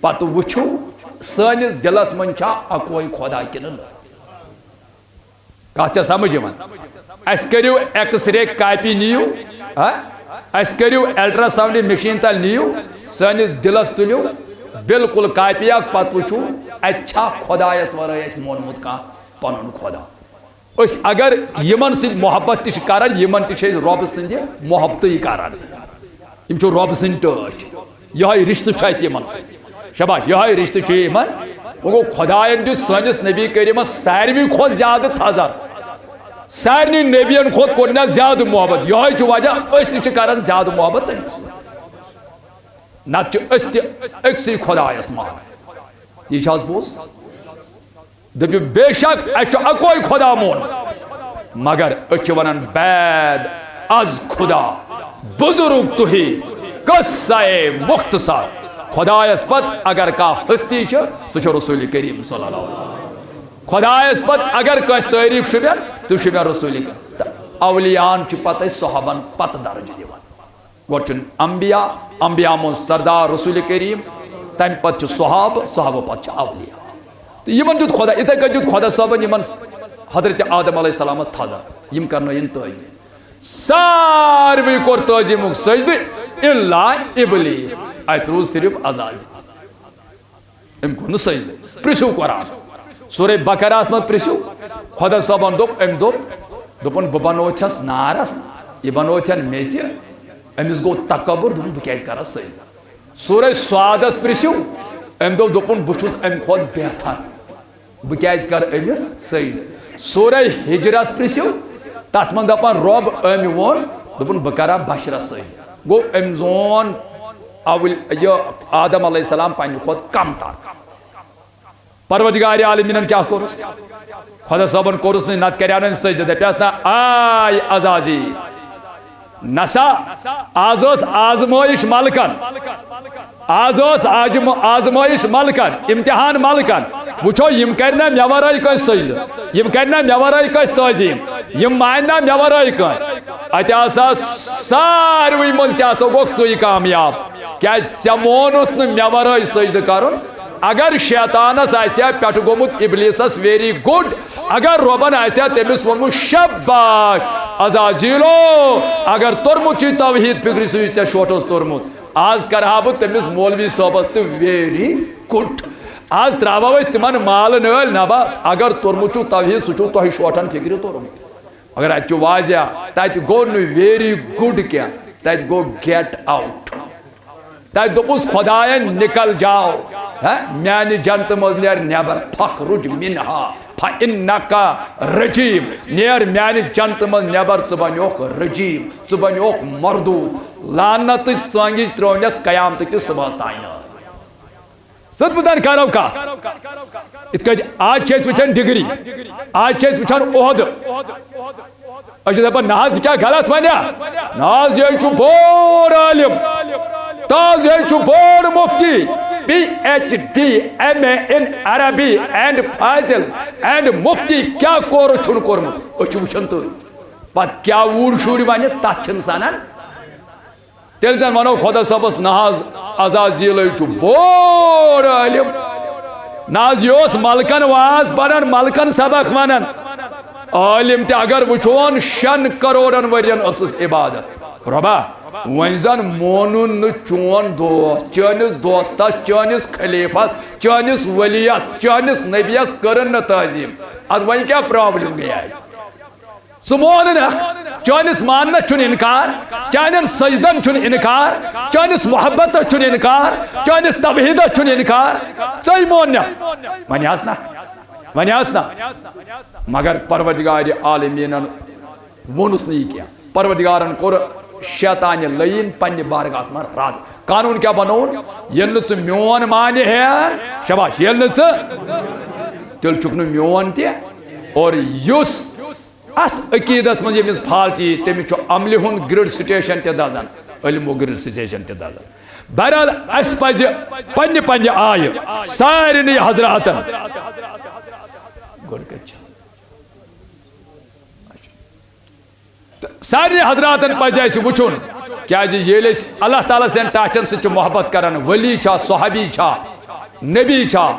پتہٕ وٕچھِو سٲنِس دِلس منٛز چھا اکوے خۄدا کِنہٕ نہٕ۔ کتھ چھےٚ سمجھ یِوان؟ اسہِ کٔرِو ایکس رے کاپی نِیِو، ہا؟ اسہِ کٔرِو الٹرا ساؤنڈ مشین تل نِیِو، سٲنِس دِلس تُلِو بالکل کاپی اکھ، پتہٕ وٕچھِو اتہِ چھا خۄدایس ورٲے اسہِ مونمُت کانٛہہ پنُن خۄدا۔ أسۍ اگر یِمن سۭتۍ محبت تہِ چھِ کران، یِمن تہِ چھِ أسۍ رۄبہٕ سٕنٛدِ محبتٕے کران۔ یِم چھِ رۄبہٕ سٕنٛدۍ ٹٲٹھۍ۔ یِہوٚے رِشتہٕ چھُ اَسہِ یِمن سۭتۍ۔ شاباش، یِہوٚے رِشتہٕ چھُ یِمن۔ وۄنۍ گوٚو، خۄدایَن دیُت سٲنِس نبی کریٖمَس ساروی کھۄتہٕ زیادٕ تھزر۔ سارنٕے نبیَن کھۄتہٕ کوٚر مےٚ زیادٕ محبت۔ یِہوٚے چھُ وجہ، أسۍ تہِ چھِ کران زیادٕ محبت تٔمِس۔ نتہٕ چھِ أسۍ تہِ أکسٕے خۄدایَس مانان۔ یہِ چھِ حظ پوٚز؟ دٔپِو، بے شک، اَسہِ چھُ اَکوے خۄدا مون، مگر أسۍ چھِ وَنان، بعد از خدا بزرگ تُہی، قصہ مختصر۔ خۄدایَس پَتہٕ اگر کانٛہہ ہستی چھِ، سُہ چھُ رسول کریم صلی اللہ علیہ وسلم۔ خۄدایَس پَتہٕ اگر کٲنٛسہِ تعریٖف شوٗبٮ۪ن، تہٕ شوٗبٮ۪ن رسول کریم۔ تہٕ اولیاہَن چھِ پَتہٕ أسۍ صحابن پَتہٕ درجہٕ دِوان۔ گۄڈٕ چھُن انبیاء، انبیاء منٛز سردار رسول کریم، تمہِ پتہٕ چھُ صحابہٕ، صحابہٕ پتہٕ چھِ اولیاء۔ تہٕ یِمن دیُت خۄدا، یِتھے کٔنۍ دیُت خۄدا صٲبن یِمن حضرت آدم علیہ السلامس تھزر، یِم کرنٲیِن تعظیٖم۔ ساروٕے کوٚر تعظیٖمُک سجدٕ الا ابلیس۔ اتہِ روٗز صرف عزازیل، أمۍ کوٚر نہٕ سجدٕ۔ پرٛژھِو قرآن، سورہ بقرہس منٛز پرٛژھِو۔ خۄدا صٲبن دوٚپ، أمۍ دوٚپ، دوٚپُن، بہٕ بنوتھس نارس، یہِ بنوتھن میٚژِ۔ أمِس گوٚو تکبر، دوٚپُن، بہٕ کیازِ کرس سجدٕ؟ سورہ صادس پرٛژھِو، أمۍ دوٚپ، دوٚپُن، بہٕ چھُس اَمہِ کھۄتہٕ بہتر، بہٕ کیازِ کرٕ أمِس سجدٕ؟ سورہ ہجرس پرٛژھِو، تتھ منٛز دپان رۄب أمۍ ووٚن، دوٚپُن، بہٕ کرا بشرس سجدٕ۔ گوٚو، أمۍ زون اول، یہِ آدم علیہ السلام پننہِ کھۄتہٕ کم تر۔ پروردگار عالمینن کیٛاہ کوٚرُس؟ خۄدا صٲبن کوٚرُس نہٕ، نتہٕ کرِہا نہٕ أمۍ سجدٕ۔ دپیس نا، آے عزازیل۔ نسا، آز ٲس آزمٲیش ملکن، آز ٲس آجم-، آزمٲیش ملکن، امتحان ملکن۔ وٕچھو، یِم کرِ نا مےٚ ورٲے کٲنٛسہِ سجدٕ، یِم کرِ نا مےٚ ورٲے کٲنٛسہِ تعظیٖم، یِم مانہِ نا مےٚ ورٲے کٲنٛسہِ۔ اتہِ آسا ساروٕے منٛز کیٛاہ سا گوٚو سُے کامیاب، کیٛازِ ژےٚ مونُتھ نہٕ مےٚ ورٲے سجدٕ کرُن۔ اگر شیطانس آسہِ ہا پٮ۪ٹھٕ گوٚمُت ابلیسس very good، اگر رۄبن آسہِ ہا تٔمِس ووٚنمُت، شاباش عزازیلو، اگر توٚرمُت چھُے توحید فکرِ سۭتۍ، ژےٚ شوٹھ اوس توٚرمُت، آز کرٕ ہا بہٕ تٔمِس مولوی صٲبس تہِ very good۔ آز تراوو أسۍ تِمن مالہٕ نٲلۍ، نبا، اگر توٚرمُت چھُو توحید، سُہ چھُو تۄہہِ شوٹھن فکرِ توٚرمُت۔ مگر اتہِ چھُ واضح، تتہِ گوٚو نہٕ very good کینٛہہ، تتہِ گوٚو get out۔ تتہِ دوٚپُس خۄداین، نکل جاو، ہا، میانہِ جنتہٕ منٛز نیر نٮ۪بر، فخرج منها فانک رجیم، نیر میانہِ جنتہٕ منٛز نٮ۪بر، ژٕ بنیوکھ رجیم، ژٕ بنیوکھ مردود، لعنتٕچ ژٲنٛگِج ترٲونس قیامتہٕ کِس صبحس تام نہٕ۔ سیوٚد پٲٹھۍ کرو کتھ۔ یِتھ کٔنۍ آز چھِ أسۍ وٕچھان ڈگری، آز چھِ أسۍ وٕچھان عہدٕ۔ أسۍ چھِ دپان، نہ حظ، یہِ کیٛاہ غلط ونیا؟ نہ حظ، یہِ چھُ بوٚڑ عٲلِم، تہٕ حظ، یہِ چھُ بوٚڑ Mufti, PhD، MA in Arabic and Fazil and Mufti کیٛاہ کورس چھُنہٕ کوٚرمُت؟ أسۍ چھِ وٕچھان تٔتھۍ۔ پتہٕ کیٛاہ وُر شُرۍ ونہِ، تتھ چھِنہٕ سنان۔ تیٚلہِ زن ونو خۄدا صٲبس، نہ حظ، عزازیلے چھُ بوٚڑ عٲلِم۔ نہ حظ، یہِ اوس ملکن واز پران، ملکن سبق ونان۔ عٲلِم تہِ اگر وٕچھون، شٮ۪ن کرورن ؤرین ٲسٕس عبادت۔ رۄبا، وۄنۍ زن مونُن نہٕ چون دوست، چٲنِس دوستس، چٲنِس خلیفس، چٲنِس ولیس، چٲنِس نبیس کٔرٕن نہٕ تعظیم۔ ادٕ وۄنۍ کیٛاہ problem گٔیے؟ ژٕ موننکھ، چٲنِس ماننس چھُنہٕ انکار، چانٮ۪ن سجدن چھُنہٕ انکار، چٲنِس محبتس چھُنہٕ انکار، چٲنِس توحیدس چھُنہٕ انکار، ژٕے موننکھ۔ وۄنۍ آس نا، وۄنۍ آس نا۔ مگر پروردگار عالمیٖنن ووٚنُس نہٕ یہِ کینٛہہ۔ پروردگارن کوٚر شیطانہِ لعین پننہِ بارگاہس منٛز رد۔ قانون کیٛاہ بنووُن؟ ییٚلہِ نہٕ ژٕ میون مانہِ ہے، شاباش، ییٚلہِ نہٕ ژٕ، تیٚلہِ چھُکھ نہٕ میون تہِ۔ اور یُس اتھ عقیدس منٛز ییٚمِس fault یی، تٔمِس چھُ عملہِ ہُنٛد grid station تہِ دزان، علمُک grid station تہِ دزان۔ بہرحال، اسہِ پزِ پننہِ پننہِ آیہِ سارنٕے حضراتن، گۄڈٕ کتہِ چھِ؟ تہٕ سارنٕے حضراتن پزِ اسہِ وٕچھُن، کیازِ ییٚلہِ أسۍ اللہ تعالیٰ سٕنٛدٮ۪ن ٹاٹھٮ۪ن سۭتۍ چھِ محبت کران، ولی چھا، صحابی چھا، نبی چھا،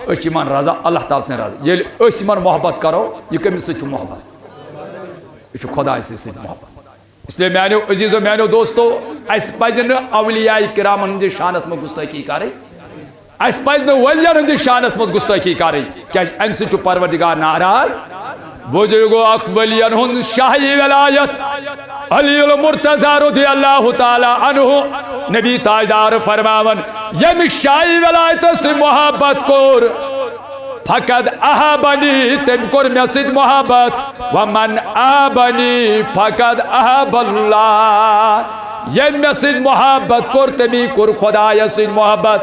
أسۍ چھِ یِمن رضا، اللہ تعالیٰ سٕنٛدۍ رضا۔ ییٚلہِ أسۍ یِمن محبت کرو، یہِ کٔمِس سۭتۍ چھُ محبت؟ یہِ چھُ خۄداے سٕنٛدِ سۭتۍ محبت۔ اس لیے میانیو عزیزو، میانیو دوستو، اسہِ پزِ نہٕ اولیاء کرامن ہٕنٛدِس شانس منٛز گستٲخی کرٕنۍ۔ اسہِ پزِ نہٕ ولین ہٕنٛدِس شانس منٛز گستٲخی کرٕنۍ، کیازِ امہِ سۭتۍ چھُ پروردگار ناراض۔ بوٗزِو، یہِ گوٚو اکھ ولین ہُنٛد شاہی ولایت، علی المرتضی رضی اللہ تعالیٰ عنہ، نبی تاجدار فرماوان، ییٚمہِ شاہی ولایتس سۭتۍ محبت کوٚر، فقد احبنی، تٔمۍ کوٚر مےٚ سۭتۍ محبت۔ ومن احبنی فقد احب اللہ، ییٚمۍ مےٚ سۭتۍ محبت کوٚر، تٔمی کوٚر خۄدایس سۭتۍ محبت۔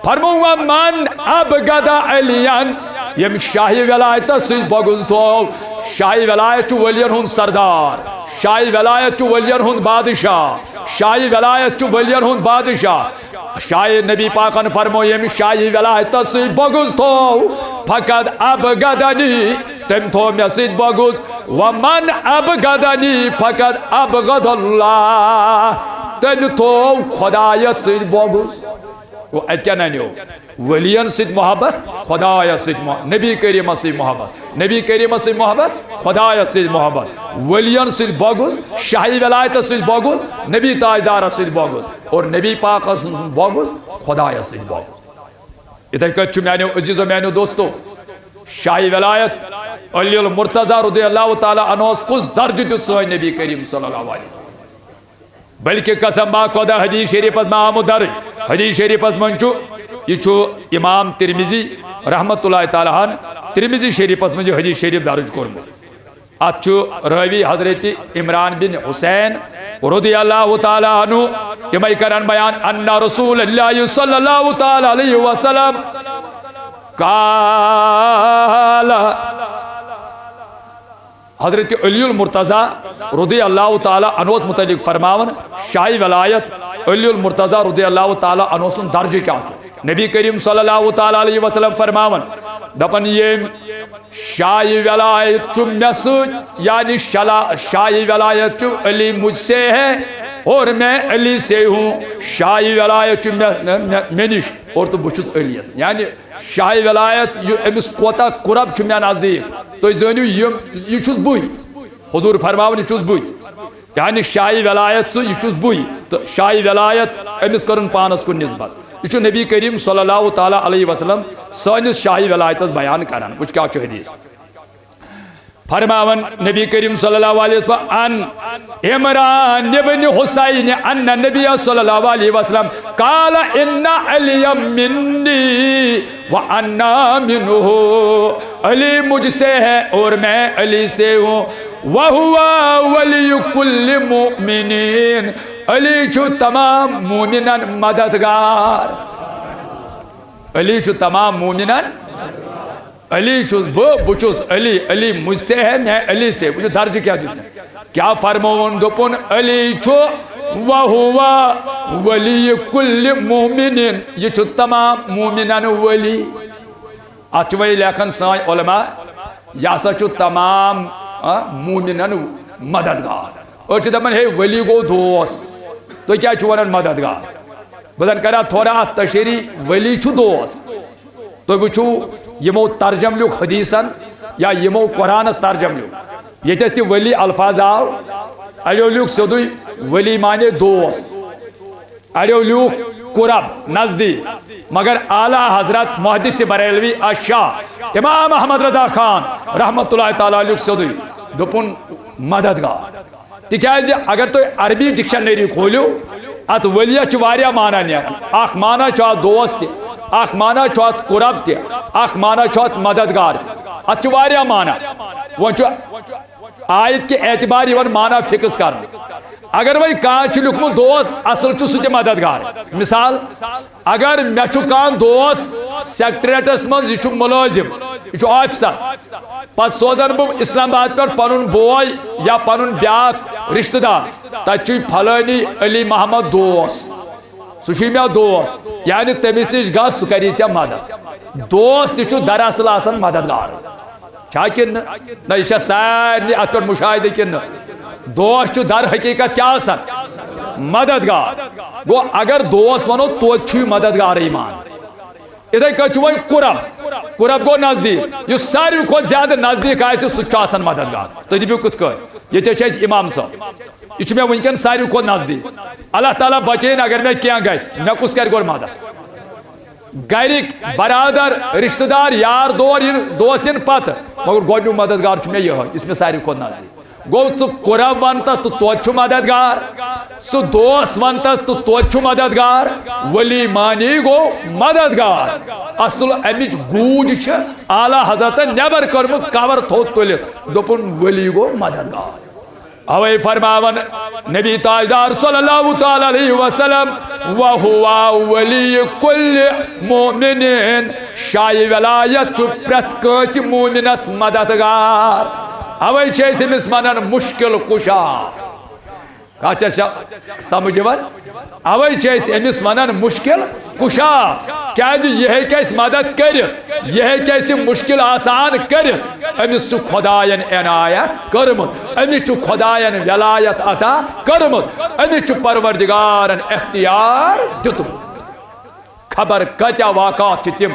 فرمو، ومن ابغض علین، ییٚمۍ شاہی ولایتس سۭتۍ بغض تھوو۔ شاہی ولایت چھُ ولین ہُنٛد سردار، شاہی ولایت چھُ ولین ہُنٛد بادشاہ، شاہی ولایت چھُ ولین ہُنٛد بادشاہ۔ شاید نبی پاکن فرمو، ییٚمۍ شاہی ولایتس سۭتۍ بغض تھوو، فقد ابغضنی، تٔمۍ تھوو مےٚ سۭتۍ بغض۔ ومن ابغضنی فقد ابغض اللہ، تٔمۍ تھوو خۄدایس سۭتۍ بغض۔ گوٚو، اَتہِ کیٛاہ نَنیو؟ ؤلیَن سۭتۍ محبت، خۄدایَس سۭتۍ مح-، نبی کریٖمَس سۭتۍ محبت، نبی کریٖمَس سۭتۍ محبت، خۄدایَس سۭتۍ محبت، ؤلیَن سۭتۍ بغض، شاہی ولایتَس سۭتۍ بغض، نبی تاجدارَس سۭتۍ بغض، اور نبی پاکَس سۭتۍ بغض، خۄدایَس سۭتۍ بغض۔ یِتھَے کٔنۍ چھُ میٛانیو عزیٖزو، میٛانیو دوستو، شاہی ولایت علی المرتضیٰ رضی اللہ تعالیٰ عنہس کُس درجہٕ دیُت سٲنۍ نبی کریم صلی اللہ علیہ وسلم؟ بلکہ قسم با خدا، حدیث شریفس ما آمُت درج۔ حدیث شریفس منٛز چھُ، یہِ چھُ امام ترمذی رحمت اللہ تعالیٰ ہن ترمذی شریفس منٛز یہِ حدیث شریف درج کوٚرمُت۔ اتھ چھُ رٲوی حضرت عمران بن حسین رضی اللہ تعالیٰ عنہ، تِمے کرن بیان، ان رسول اللہ صلی اللہ تعالیٰ علیہ وسلم قال۔ حضرت علی المرتضیٰ رضی اللہ تعالیٰ عنہس متعلق فرماون، شاہی ولایت علی المرتضیٰ رضی اللہ تعالیٰ عنہ سُنٛد درجہٕ کیٛاہ چھُ؟ نبی کریم صلی اللہ تعالیٰ علیہ وسلم فرماون، دپان، ییٚمۍ شاہی ولایت چھُ مےٚ سۭتۍ، یعنی شلا-، شاہی ولایت چھُ علی مجھ سے ہے اور میں علی سے ہوں۔ شاہی ولایت چھُ مےٚ، مےٚ، مےٚ، مےٚ نِش اور تہٕ بہٕ چھُس علی یس۔ یعنی شاہی ولایت، یہِ أمِس کوتاہ قرب چھُ مےٚ نزدیٖک۔ تُہۍ زٲنِو، یِم، یہِ چھُس بٕے۔ حضور فرماوان، یہِ چھُس بٕے۔ یعنی شاہی ولایت چھُ، یہِ چھُس بٕے۔ تہٕ شاہی ولایت أمِس کٔرٕن پانس کُن نسبت۔ یہِ چھُ نبی کریم صلی اللہ تعالیٰ علیہ وسلم سٲنِس شاہی ولایتس بیان کران۔ وٕچھ کیٛاہ چھُ حدیث۔ فرماوان نبی کریم صلی اللہ علیہ وسلم، ان عمران ابن حسین ان نبی صلی اللہ علیہ وسلم قال، ان علی منی وانا منہ۔ علی مجھ سے ہے اور میں علی سے ہوں۔ وہو ولی کل مؤمنین۔ علی چھُ تمام مومنن مددگار۔ علی چھُ تمام مومنن۔ علی چھُس بہٕ، بہٕ چھُس علی، علی مجھ سے ہے، میں علی سے۔ وٕچھِو درجہٕ کیٛاہ دیُت مےٚ۔ کیٛاہ فرمووُن؟ دوٚپُن، علی چھُ وہو ولی کل مؤمنین، یہِ چھُ تمام مومنن ولی۔ اتھ چھِ وۄنۍ لیکھان سٲنۍ علماء، یہِ ہسا چھُ تمام، آ، مومنن مددگار۔ أسۍ چھِ دپان، ہے، ولی گوٚو دوس، تُہۍ کیٛازِ چھِو ونان مددگار؟ بہٕ زن کرٕ ہا تھوڑا اتھ تشریح، ولی چھُ دوس۔ تُہۍ وٕچھِو، یِمو ترجم لیوٚکھ حدیثن یا یِمو قرآنس ترجم لیوٚکھ۔ ییٚتہِ اَسہِ تہِ ولی الفاظ آو، اَڑیو لیوٚکھ سیوٚدُے ولی معنی دوس، اَڑیو لیوٚکھ قرب، نزدیٖک۔ مگر اعلیٰ حضرت محدث بریلوی الشاہ امام احمد رضا خان رحمتہ اللہ تعالیٰ لیوٚکھ سیوٚدُے، دوٚپُن مددگار۔ تِکیٛازِ اگر تُہۍ عربی ڈکشنری کھوٗلِو، اتھ ولیس چھِ واریاہ معنی نیران۔ اکھ معنی چھُ اتھ دوست تہِ، اکھ معنی چھُ اتھ قرب تہِ، اکھ معنی چھُ اتھ مددگار تہِ۔ اتھ چھِ واریاہ معنی۔ وۄنۍ چھُ آیت کہِ اعتبار یِوان معنی فکس کرنہٕ۔ اگر وۄنۍ کانٛہہ چھُ لیوٚکھمُت دوست، اصل چھُ سُہ تہِ مددگار۔ مثال، اگر مےٚ چھُ کانٛہہ دوست سیکریٹریٹس منٛز، یہِ چھُ مُلٲزِم، یہِ چھُ آفیسر، پتہٕ سوزن بہٕ اسلام آباد پٮ۪ٹھ پنُن بوے یا پنُن بیٛاکھ رشتہٕ دار، تتہِ چھُے پھلٲنی علی محمد دوس، سُہ چھُے مےٚ دوس، یعنی تٔمِس نِش گژھ، سُہ کری ژےٚ مدد۔ دوس تہِ چھُ دراصل آسان مددگار۔ چھا کِنہٕ نہ؟ نہ، یہِ چھا سارنٕے اتھ پٮ۪ٹھ مشاہدٕ کِنہٕ نہ؟ دوس چھُ در حقیقت کیٛاہ آسان؟ مددگار۔ گوٚو، اگر دوس ونو، توتہِ چھُے مددگارٕے مان۔ یِتھے کٔنۍ چھُ وۄنۍ قرب۔ قرب گوٚو نزدیٖک۔ یُس ساروی کھۄتہٕ زیادٕ نزدیٖک آسہِ، سُہ تہِ چھُ آسان مددگار۔ تُہۍ دٔپِو کِتھ کٔنۍ؟ ییٚتہِ چھِ اَسہِ اِمام صٲب۔ یہِ چھُ مےٚ وٕنکیٚن ساروی کھۄتہٕ نزدیٖک۔ اللہ تعالیٰ بچٲیِن اگر مےٚ کینٛہہ گژھِ، مےٚ کُس کرِ گۄڈٕ مدد؟ گرِکۍ، برادر، رشتہٕ دار، یار دور یِن، دوس یِن پتہٕ، مگر گۄڈنیُک مددگار چھُ مےٚ یِہوٚے، یُس مےٚ ساروی کھۄتہٕ نزدیٖک۔ گوٚو، ژٕ قرب ونتس تہٕ توتہِ چھُ مددگار، ژٕ دوس ونتس تہٕ توتہِ چھُ مددگار۔ ولی معنی گوٚو مددگار۔ اصل امِچ گوٗج چھِ اعلیٰ حضرتن نٮ۪بر کٔرمٕژ، کور تھوٚد تُلِتھ، دوٚپُن، ولی گوٚو مددگار۔ اوے فرماون نبی تاجدار صلی اللہ تعالیٰ علیہ وسلم، وہو ولی کل مؤمنین، شاہی ولایت چھُ پرٛٮ۪تھ کٲنٛسہِ مومنس مددگار۔ اوے چھِ أسۍ أمِس ونان مشکل کشا۔ کتھ چھا سمجھ یِوان؟ اوے چھِ أسۍ أمِس ونان مشکل کشا، کیازِ یہِ ہیٚکہِ اَسہِ مدد کٔرِتھ، یہِ ہیٚکہِ اَسہِ مشکل آسان کٔرِتھ۔ أمِس چھُ خدایَن عنایت کٔرمٕژ، أمِس چھُ خدایَن ولایت عطا کٔرمٕژ، أمِس چھُ پروردگارن اختیار دیُتمُت۔ خبر کۭتیاہ واقعات چھِ تِم،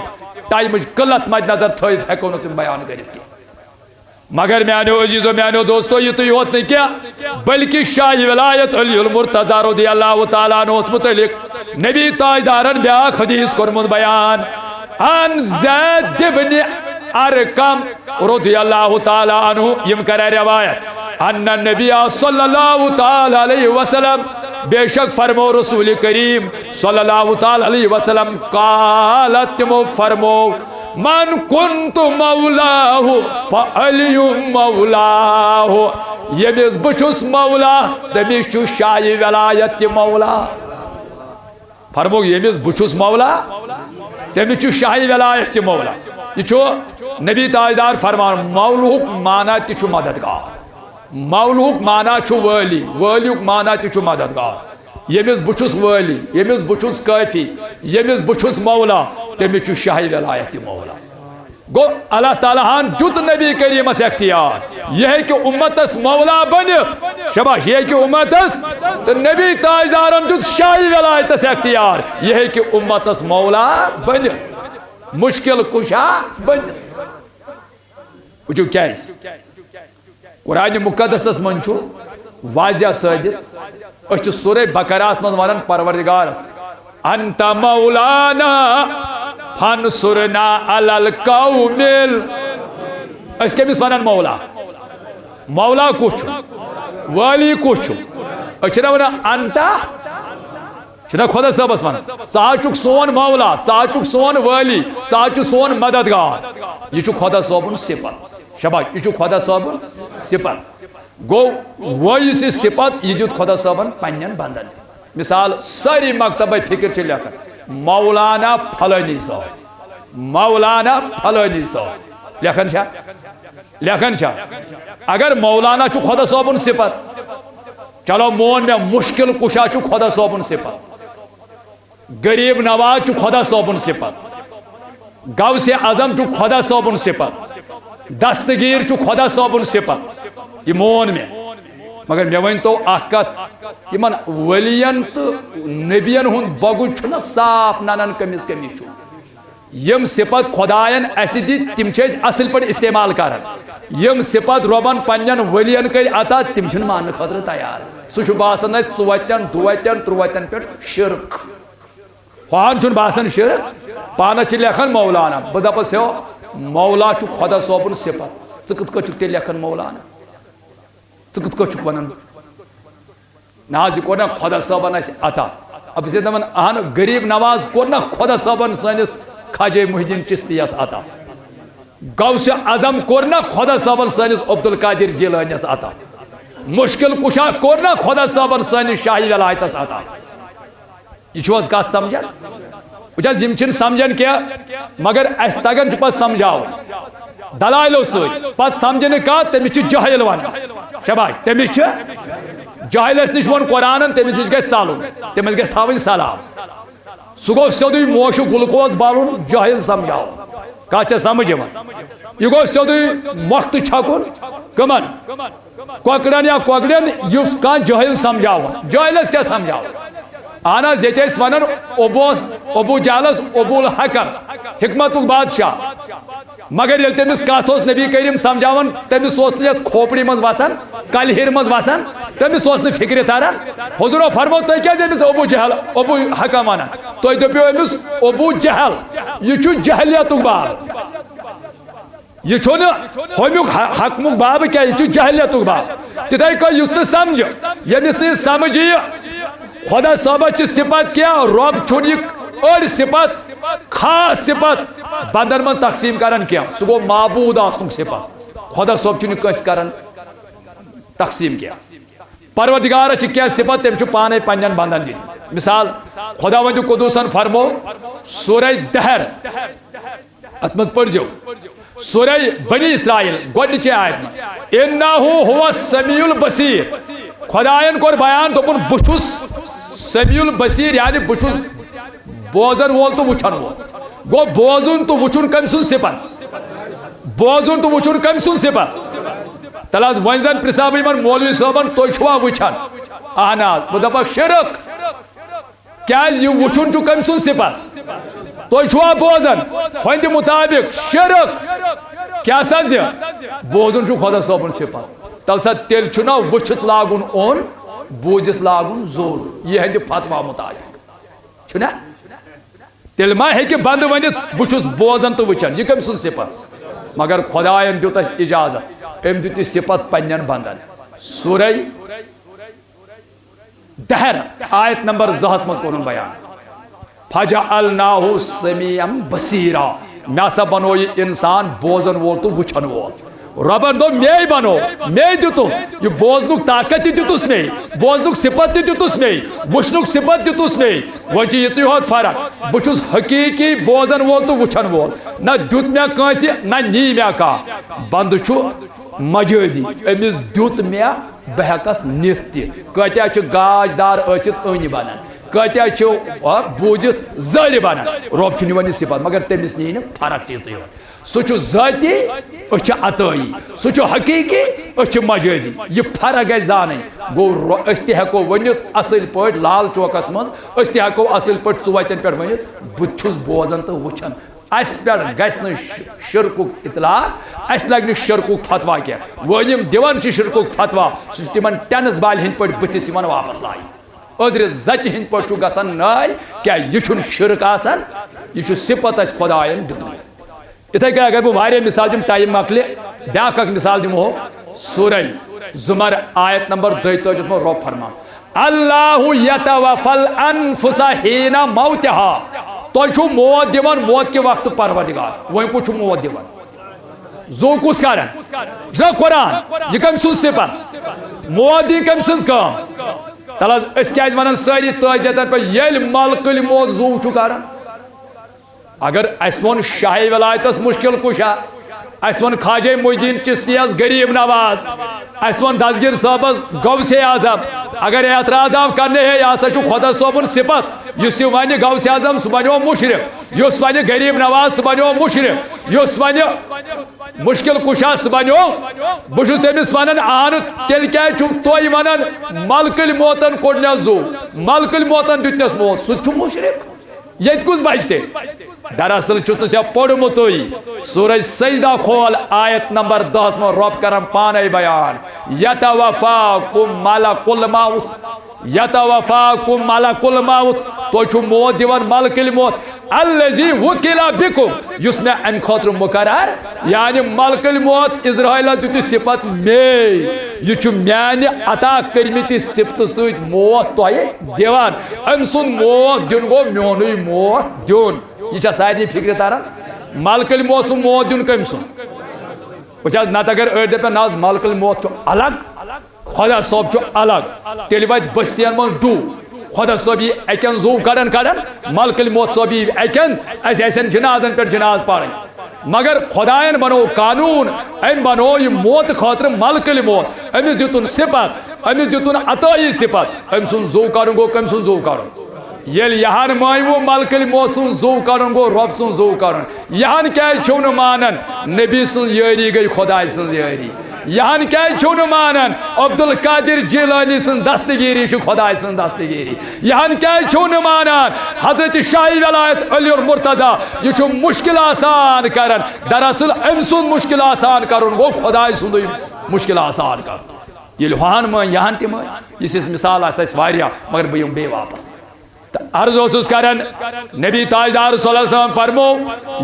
ٹایمٕچ قلت مد نظر تھٲوِتھ ہٮ۪کو نہٕ تِم بیان کٔرِتھ کینٛہہ۔ مگر میانیو عزیزو، میانیو دوستو، یِتُے یوت نہٕ کینٛہہ، بلکہِ شاہ ولایت علی المرتضی رضی اللہ تعالیٰ عنہ اوس متعلق نبی تاجدارن بیاکھ حدیث کوٚرمُت بیان۔ عن زید ابن ارقم رضی اللہ تعالیٰ عنہ، یِم کرن روایت، ان نبی صلی اللہ تعالیٰ علیہ وسلم، بے شک فرمو رسول کریم صلی اللہ تعالیٰ علیہ وسلم، قال، تِمو فرمو، من کنت مولاه فعلی مولاه، ییٚمِس بہٕ چھُس مولا، تٔمِس چھُ شاہی ولایت تہِ مولا۔ فرموو، ییٚمِس بہٕ چھُس مولا، تٔمِس چھُ شاہی ولایت تہِ مولا۔ یہِ چھُ نبی تاجدار فرمان، مولہُک معنی تہِ چھُ مددگار۔ مولہُک معنی چھُ وٲلی، وٲلیُک معنی تہِ چھُ مددگار۔ ییٚمِس بہٕ چھُس وٲلی، ییٚمِس بہٕ چھُس کٲفی، ییٚمِس بہٕ چھُس مولا، تٔمِس چھُ شاہی ولایت تہِ مولا۔ گوٚو، اللہ تعالیٰ ہن دیُت نبی کریمس اختیار، یہِ ہیٚکہِ امتس مولا بٔنِتھ۔ شاباش، یہِ ہیٚکہِ امتس، تہٕ نبی تاجدارن دیُت شاہی ولایتس اختیار، یہِ ہیٚکہِ امتس مولا بٔنِتھ، مشکل کشا بٔنِتھ۔ وٕچھِو کیٛازِ؟ قرآن مقدسس منٛز چھُ واضح ثٲبت، أسۍ چھِ سورہ بقرہس منٛز ونان پروردگارس، انت مولانا فانصرنا علی القوم ال-، أسۍ کٔمِس ونان مولا؟ مولا کُس چھُ؟ وٲلی کُس چھُ؟ أسۍ چھِنہ ونان انت، چھُنہ خۄدا صٲبس ونان، ژٕ حظ چھُکھ سون مولا، ژٕ حظ چھُکھ سون وٲلی، ژٕ حظ چھُکھ سون مددگار۔ یہِ چھُ خۄدا صٲبُن صفت۔ شاباش، یہِ چھُ خۄدا صٲبُن صفت۔ گوٚو، وۄنۍ یُس یہِ صفت، یہِ دیُت خۄدا صٲبن پننٮ۪ن بندن تہِ۔ مثال، سٲری مکتبہ فکر چھِ لیکھان، مولانا فلٲنی صٲب، مولانا فلٲنی صٲب۔ لیکھان چھا؟ لیکھان چھا؟ اگر مولانا چھُ خۄدا صٲبُن صفت، چلو مون مےٚ، مشکل کشا چھُ خۄدا صٲبُن صفت، غریب نواز چھُ خۄدا صٲبُن صفت، غوث اعظم چھُ خۄدا صٲبُن صفت، دستگیر چھُ خۄدا صٲبُن صفت۔ یہِ مون مےٚ۔ مگر مےٚ ؤنۍ تو اکھ کتھ، یِمن ؤلین تہٕ نبین ہُنٛد بۄگُج چھُنہ صاف ننان کٔمِس کٔمِس چھُ؟ یِم صفت خۄداین اسہِ دِتۍ، تِم چھِ أسۍ اصل پٲٹھۍ استعمال کران۔ یِم صفت رۄبن پننٮ۪ن ؤلین کٔرۍ عطا، تِم چھِنہٕ ماننہٕ خٲطرٕ تیار۔ سُہ چھُ باسان اسہِ ژُوتٮ۪ن، دُوتٮ۪ن، ترُوتٮ۪ن پٮ۪ٹھ شرک۔ ہُہن چھُنہٕ باسان شرک، پانس چھِ لیکھان مولانا۔ بہٕ دپس، ہیو، مولا چھُ خۄدا صٲبُن صفت، ژٕ کِتھ کٲٹھۍ چھُکھ تیٚلہِ لیکھان مولانا؟ ژٕ کِتھ کٲٹھۍ چھُکھ ونان؟ نہ حظ، یہِ کوٚر نہ خۄدا صٲبن اسہِ عطا۔ اب بہٕ چھُس دپان، اہن، غریب نواز کوٚر نہ خۄدا صٲبن سٲنِس خواجہ محی الدین چشتیس عطا۔ غوث اعظم کوٚر نہ خۄدا صٲبن سٲنِس عبدالقادر جیلانیس عطا۔ مشکل کشا کوٚر نہ خۄدا صٲبن سٲنِس شاہی ولایتس عطا۔ یہِ چھُو حظ کتھ سمجھان؟ وٕچھ حظ، یِم چھِنہٕ سمجھان کینٛہہ، مگر اسہِ تگان چھُ پتہٕ سمجھاوُن دلایلو سۭتۍ۔ پتہٕ سمجھِ نہٕ کانٛہہ، تٔمِس چھِ جٲہِل ونان۔ شاباش، تٔمِس چھِ جٲہلس نِش ووٚن قرآنن، تٔمِس نِش گژھِ ژلُن، تٔمِس گژھِ تھاوٕنۍ سلام۔ سُہ گوٚو سیوٚدُے موشہِ گلوکوز بالُن، جٲہِل سمجھاوُن۔ کتھ چھےٚ سمجھ یِوان؟ یہِ گوٚو سیوٚدُے مۄختہٕ چھکُن۔ کٕمن؟ کۄکرن یا کۄکرٮ۪ن، یُس کانٛہہ جٲہِل سمجھاوُن۔ جٲہِلس کیٛاہ سمجھاوُن؟ اہن حظ، ییٚتہِ ٲسۍ ونان، ابو اوس، ابو جہلس ابو الحکم، حکمتُک بادشاہ۔ مگر ییٚلہِ تٔمِس کتھ اوس نبی کریم سمجھاوان، تٔمِس اوس نہٕ یتھ کھوپڑِ منٛز وسان، کلہِرِ منٛز وسان، تٔمِس اوس نہٕ فکرِ تران۔ حضورو فرموو، "تُہۍ کیٛازِ أمِس ابو جہل، ابو حکم ونان؟ تُہۍ دٔپِو أمِس ابو جہل، یہِ چھُ جہلیتُک باب۔" یہِ چھُنہٕ ہوٚمیُک ح-، حکمُک باب کینٛہہ، یہِ چھُ جہلیتُک باب۔ تِتھَے کٔنۍ یُس نہٕ سمجھِ، ییٚمِس نہٕ یہِ سمجھ یِیہِ، خۄدا صٲبس چھِ صفت کینٛہہ، رۄب چھُنہٕ یہِ أڑۍ صفت، خاص صفت بندن منٛز تقسیٖم کران کینٛہہ۔ سُہ گوٚو معبوٗد آسنُک صفت۔ خۄدا صٲب چھُنہٕ یہِ کٲنٛسہِ کران تقسیٖم کینٛہہ۔ پروردگارس چھِ کینٛہہ صفت، تٔمۍ چھُ پانے پننٮ۪ن بندن دِتۍ۔ مثال، خۄداوندِ قدوٗسن فرموو، سورہ دہر، اتھ منٛز پٔرزیو۔ سورہ بنی اسرائیل، گۄڈنِچے آیت منٛز، "انہ ہو السمیع البصیر"۔ خۄدایَن کوٚر بیان، دوٚپُن، "بہٕ چھُس سمیع البصیر"، یعنی بہٕ چھُس بوزن وول تہٕ وٕچھن وول۔ گوٚو، بوزُن تہٕ وٕچھُن کٔمۍ سُنٛد صفت؟ بوزُن تہٕ وٕچھُن کٔمۍ سُنٛد صفت؟ تَلہٕ حظ، وۄنۍ زن پرٛژھناو بہٕ یِمن مولوی صٲبن، تُہۍ چھِوا وٕچھان؟ اہن حظ، بہٕ دپکھ، شرک۔ کیازِ یہِ وٕچھُن چھُ کٔمۍ سُنٛد صفت؟ تُہۍ چھِوا بوزان؟ ہُہندِ مُطابِق شرک۔ کیٛاہ سا زِ بوزُن چھُ خۄدا صٲبُن صفت۔ تَلہٕ سا تیٚلہِ چھُنہ وٕچھِتھ لاگُن اوٚن، بوٗزِتھ لاگُن زوٚن، یِہندِ فتوا مُطابِق۔ چھُنہ؟ تیٚلہِ ما ہیٚکہِ بندٕ ؤنِتھ، "بہٕ چھُس بوزان تہٕ وٕچھان"؟ یہِ کٔمۍ سُنٛد صفت؟ مگر خۄدایَن دیُت اَسہِ اجازت، أمۍ دیُت یہِ صفت پننٮ۪ن بندن۔ سورہ دہر، آیت نمبر زٕ ہس منٛز کوٚرُن بیان، "فجعلناہ سمیعا بصیرا"، مےٚ ہسا بنوو یہِ انسان بوزن وول تہٕ وٕچھن وول۔ رۄبن دوٚپ، "مے بنوو، مے دیُتُس، یہِ بوزنُک طاقت تہِ دیُتُس مے، بوزنُک صفت تہِ دیُتُس مے، وٕچھنُک صفت دیُتُس مے۔" وۄنۍ چھِ یِتُے ہوت فرق، بہٕ چھُس حقیٖقی بوزن وول تہٕ وٕچھن وول، نہ دیُت مےٚ کٲنٛسہِ، نہ نی مےٚ کانٛہہ۔ بندٕ چھُ مجٲزی، أمِس دیُت مےٚ، بہٕ ہٮ۪کس نِتھ تہِ۔ کٲتیٛاہ چھِ گاش دار ٲسِتھ أنۍ بنان، کٲتیٛاہ چھِ، آ، بوٗزِتھ زٔلۍ بنان۔ رۄب چھُ نِوان یہِ صفت، مگر تٔمِس نِیہِ نہٕ فرق چھِ یِژٕے یوت۔ سُہ چھُ ذٲتی، أسۍ چھِ عطٲیی۔ سُہ چھُ حقیٖقی، أسۍ چھِ مجٲزی۔ یہِ فرق گژھِ زانٕنۍ۔ گوٚو، رو-، أسۍ تہِ ہٮ۪کو ؤنِتھ اَصٕل پٲٹھۍ لال چوکَس منٛز، أسۍ تہِ ہٮ۪کو اَصٕل پٲٹھۍ ژُوَتٮ۪ن پٮ۪ٹھ ؤنِتھ، "بہٕ تہِ چھُس بوزان تہٕ وٕچھان۔" اَسہِ پٮ۪ٹھ گژھِ نہٕ ش-، شِرکُک اطلاق، اَسہِ لَگہِ نہٕ شِرکُک فتوا کینٛہہ۔ وۄنۍ یِم دِوان چھِ شِرکُک فتوا، سُہ چھُ تِمَن ٹٮ۪نٕس بالہِ ہِنٛدۍ پٲٹھۍ بٕتھِس یِوان واپَس لایِنہٕ۔ أدرِ زَچہِ ہِنٛدۍ پٲٹھۍ چھُ گژھان نٲلۍ، کیٛاہ یہِ چھُنہٕ شِرک آسان؟ یہِ چھُ صفت اَسہِ خۄدایَن دیُتمُت۔ یِتھَے کٔنۍ اگر بہٕ واریاہ مثال دِمہٕ، ٹایم مۄکلہِ، بیٛاکھ اکھ مثال دِمہو، سورہ زمر آیت نمبر دۄیہِ تٲجی منٛز رۄب فرمان، "اللہ یتوفی الانفس حین موتہا"، تۄہہِ چھُو موت دِوان موت کہِ وقتہٕ پروردگار۔ وۄنۍ کُس چھُ موت دِوان؟ زُو کُس کران؟ چھُنہ قرآن؟ یہِ کٔمۍ سُنٛد صفت؟ موت دِنۍ کٔمۍ سٕنٛز کٲم؟ تَلہٕ حظ، أسۍ کیٛازِ وَنان سٲری تعزیتَن پٮ۪ٹھ ییٚلہِ ملکٕلۍ موت زُو چھُ کران؟ اگر اسہِ ووٚن شاہ ولایتس مشکل کشا، اسہِ ووٚن خواجہ محی الدین چشتی یس غریب نواز، اسہِ ووٚن دستگیر صٲبس غوث اعظم، اگر اعتراض آو کرنہٕ، ہے، یہِ ہسا چھُ خۄدا صٲبُن صفت، یُس یہِ ونہِ غوث اعظم، سُہ بنیو مشرک، یُس ونہِ غریب نواز، سُہ بنیو مشرک، یُس ونہِ مشکل کشا، سُہ بنیو، بہٕ چھُس تٔمِس ونان، اہن، تیٚلہِ کیازِ چھُو تُہۍ ونان ملکٕلۍ موتن کوٚڑنس زُو، ملکٕلۍ موتن دیُتنس موت، سُہ تہِ چھُ مشرک۔ ییٚتہِ کُس بچہِ تیٚلہِ؟ دراصل چھُس نہٕ ژےٚ پوٚرمُتُے۔ سورہ سجدہ کھول، آیت نمبر دہس منٛز رۄب کران پانے بیان، "یتوفاکم ملک الموت، یتوفاکم ملک الموت"، تۄہہِ چھُ موت دِوان ملکٕلۍ موت، "الذی وکل بکم"، یُس مےٚ امہِ خٲطرٕ مقرر، یعنی ملکٕلۍ موت عزرائیلس دیُت یہِ صفت مے، یہِ چھُ میانہِ عطا کٔرمٕتہِ صفتہٕ سۭتۍ موت تۄہہِ دِوان۔ أمۍ سُنٛد موت دیُن گوٚو میونُے موت دیُن۔ یہِ چھا سارنٕے فکرِ تران؟ ملکٕلۍ موت سُنٛد موت دیُن کٔمۍ سُنٛد؟ وٕچھ حظ، نتہٕ اگر أڑۍ دپن، "نہ حظ، ملکٕلۍ موت چھُ الگ، خۄدا صٲب چھُ الگ"، تیٚلہِ واتہِ بستین منٛز ڈُو۔ خۄدا صٲب یی اتٮ۪ن زُو کڑان کڑان، ملکٕلۍ موت صٲب یی اتٮ۪ن، اسہِ آسن جنازن پٮ۪ٹھ جناز پرٕنۍ۔ مگر خۄداین بنوو قانوٗن، أمۍ بنوو یہِ موت خٲطرٕ ملکٕلۍ موت، أمِس دیُتُن صفت، أمِس دیُتُن عطٲیی صفت۔ أمۍ سُنٛد زُو کرُن گوٚو کٔمۍ سُنٛد زُو کرُن؟ ییٚلہِ یہِ ہن مٲنِو ملکٕلۍ موت سُنٛد زُو کرُن گوٚو رۄب سُنٛد زُو کرُن۔ یہِ ہن کیازِ چھِو نہٕ مانان؟ نبی سٕنٛز یٲری گٔے خۄداے سٕنٛز یٲری۔ یہِ ہن کیازِ چھِو نہٕ مانان؟ عبدالقادر جیلانی سٕنٛز دستگیری چھِ خۄداے سٕنٛز دستگیری۔ یہِ ہن کیازِ چھِو نہٕ مانان؟ حضرت شاہ ولایت علی المرتضی، یہِ چھُ مشکل آسان کران۔ دراصل أمۍ سُنٛد مشکل آسان کرُن گوٚو خۄداے سُنٛدُے مشکل آسان کرُن۔ ییٚلہِ ہُہ ہن مٲنۍ، یہِ ہن تہِ مٲنۍ، یِژھ یِژھ مثال آسہِ اَسہِ واریاہ، مگر بہٕ یِمہٕ بیٚیہِ واپس۔ تہٕ عرض اوسُس کران، نبی تاجدار صلی اللہ علیہ وسلم فرمو،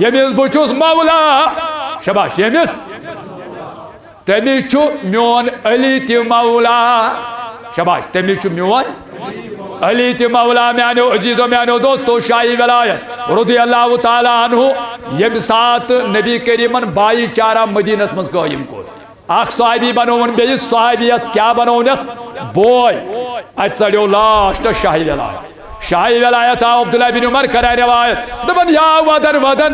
"ییٚمِس بہٕ چھُس مولا"، شاباش، ییٚمِس، "تٔمِس چھُ میون علی تہِ مولا"، شاباش، "تٔمِس چھُ میون علی تہِ مولا"۔ میانیو عزیزو، میانیو دوستو، شاہی ولایت رضی اللہ تعالیٰ عنہ، ییٚمہِ ساتہٕ نبی کریمن بھائی چارہ مدینس منٛز قٲیِم کوٚر، اکھ صحابی بنووُن بیٚیِس صحابیَس کیٛاہ بنوونَس؟ بوے۔ اَتہِ ژَلیو لاسٹَس شاہی ولایت۔ شاہی ولایت آو عبداللہ بن عمر کران روایت۔ دَپان، یا ودن ودن،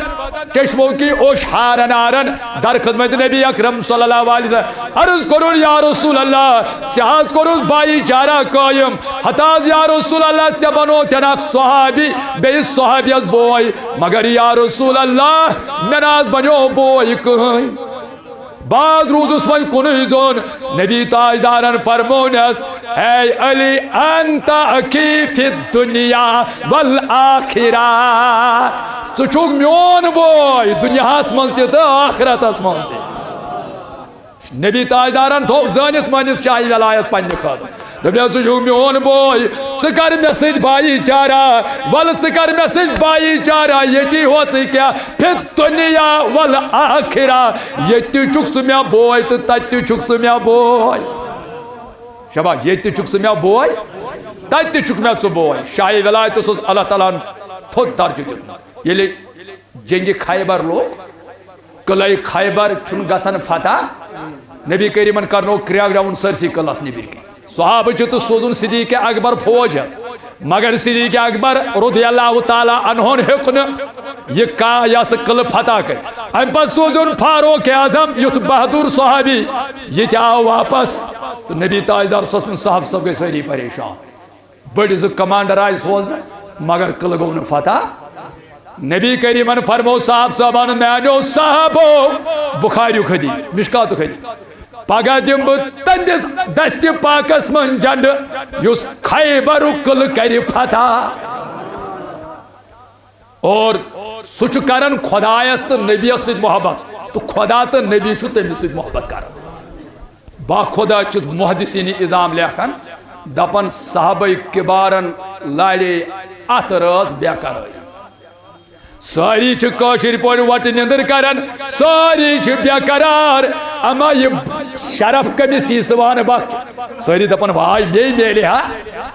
چشموں کی اوش ہارن ہارن، در خدمت نبی اکرم صلی اللہ علیہ وسلم۔ عرض کوٚرُن، یا رسول اللہ، ژےٚ حظ کوٚرُتھ بھائی چارہ قٲیِم۔ ہتہٕ حظ یا رسول اللہ، ژےٚ بنووتھن اکھ صحابی، بیٚیِس صحابیَس بوے۔ مگر یا رسول اللہ، مےٚ نہ حظ بنیو بوے کٕہٕنۍ۔ باز روٗدُس وۄنۍ کُنُے زوٚن۔ نبی تاجدارن فرمونس، اے علی، انت اخی فی الدنیا والآخرہ۔ ژٕ چھُکھ میون بوے، دُنیاہس منٛز تہِ تہٕ ٲخرتس منٛز تہِ۔ نبی تاجدارن تھوٚو زٲنِتھ مٲنِتھ شاہی ولایت پننہِ خٲطرٕ۔ دوٚپنس، ژٕ چھُکھ میون بوے، ژٕ کر مےٚ سۭتۍ بایی چارہ، ولہٕ ژٕ کر مےٚ سۭتۍ بایی چارہ، ییٚتی ہوت نہٕ کینٛہہ، فی دُنیا والآخرہ، ییٚتہِ تہِ چھُکھ ژٕ مےٚ بوے تہٕ تتہِ تہِ چھُکھ ژٕ مےٚ بوے۔ شاباش، ییٚتہِ تہِ چھُکھ ژٕ مےٚ بوے، تتہِ تہِ چھُکھ مےٚ ژٕ بوے۔ شاہی ولایتس اوس اللہ تعالیٰ ہن تھوٚد درجہٕ دیُتمُت۔ ییٚلہِ جنگِ خیبر لوٚگ، قلعہ خیبر چھُنہٕ گژھان فتح۔ نبی کریمن کرنوو crack down سٲرسٕے قلعس نیٚبٕرۍ کِنۍ۔ صحابہٕ چھِ تہٕ سوزُن صدیق اکبر فوج ہٮ۪تھ۔ مگر صدیق اکبر رضی اللہ تعالیٰ عنہن ہیوٚک نہٕ یہِ کا-، یہِ سا قلعہٕ فتح کٔرِتھ۔ امہِ پتہٕ سوزُن فاروق اعظم، یُتھ بہادر صحابی، یہِ تہِ آو واپس۔ تہٕ نبی تاجدار صٲب سٕنٛدۍ صحابہٕ صٲب گٔے سٲری پریشان۔ بٔڑۍ زٕ commander آیہِ سوزنہٕ، مگر قلعہٕ گوٚو نہٕ فتح۔ نبی کریمن فرموو صحابہٕ صٲبن، میانیو صحابو، بخاریُک حدیث، مشکاتُک حدیث، پگاہ دِمہٕ بہٕ تہنٛدِس دستِ پاکس منٛز جنڈٕ، یُس خیبرُک قلعہٕ کرِ فتح۔ اور سُہ چھُ کران خۄدایس تہٕ نبیَس سۭتۍ محبت، تہٕ خۄدا تہٕ نبی چھُ تٔمِس سۭتۍ محبت کران۔ باخۄدا چھِ محدثین عظام لیکھان، دپان صحابہ کبارن لارے اتھ رٲژ بے قرٲری۔ سٲری چھِ کٲشِر پٲٹھۍ وۄٹہٕ نیٚنٛدٕر کران، سٲری چھِ بے قرار، اما یہِ شرف کٔمِس یی سُہ وانہٕ بخش؟ سٲری دپان، واے مے میلہِ ہا،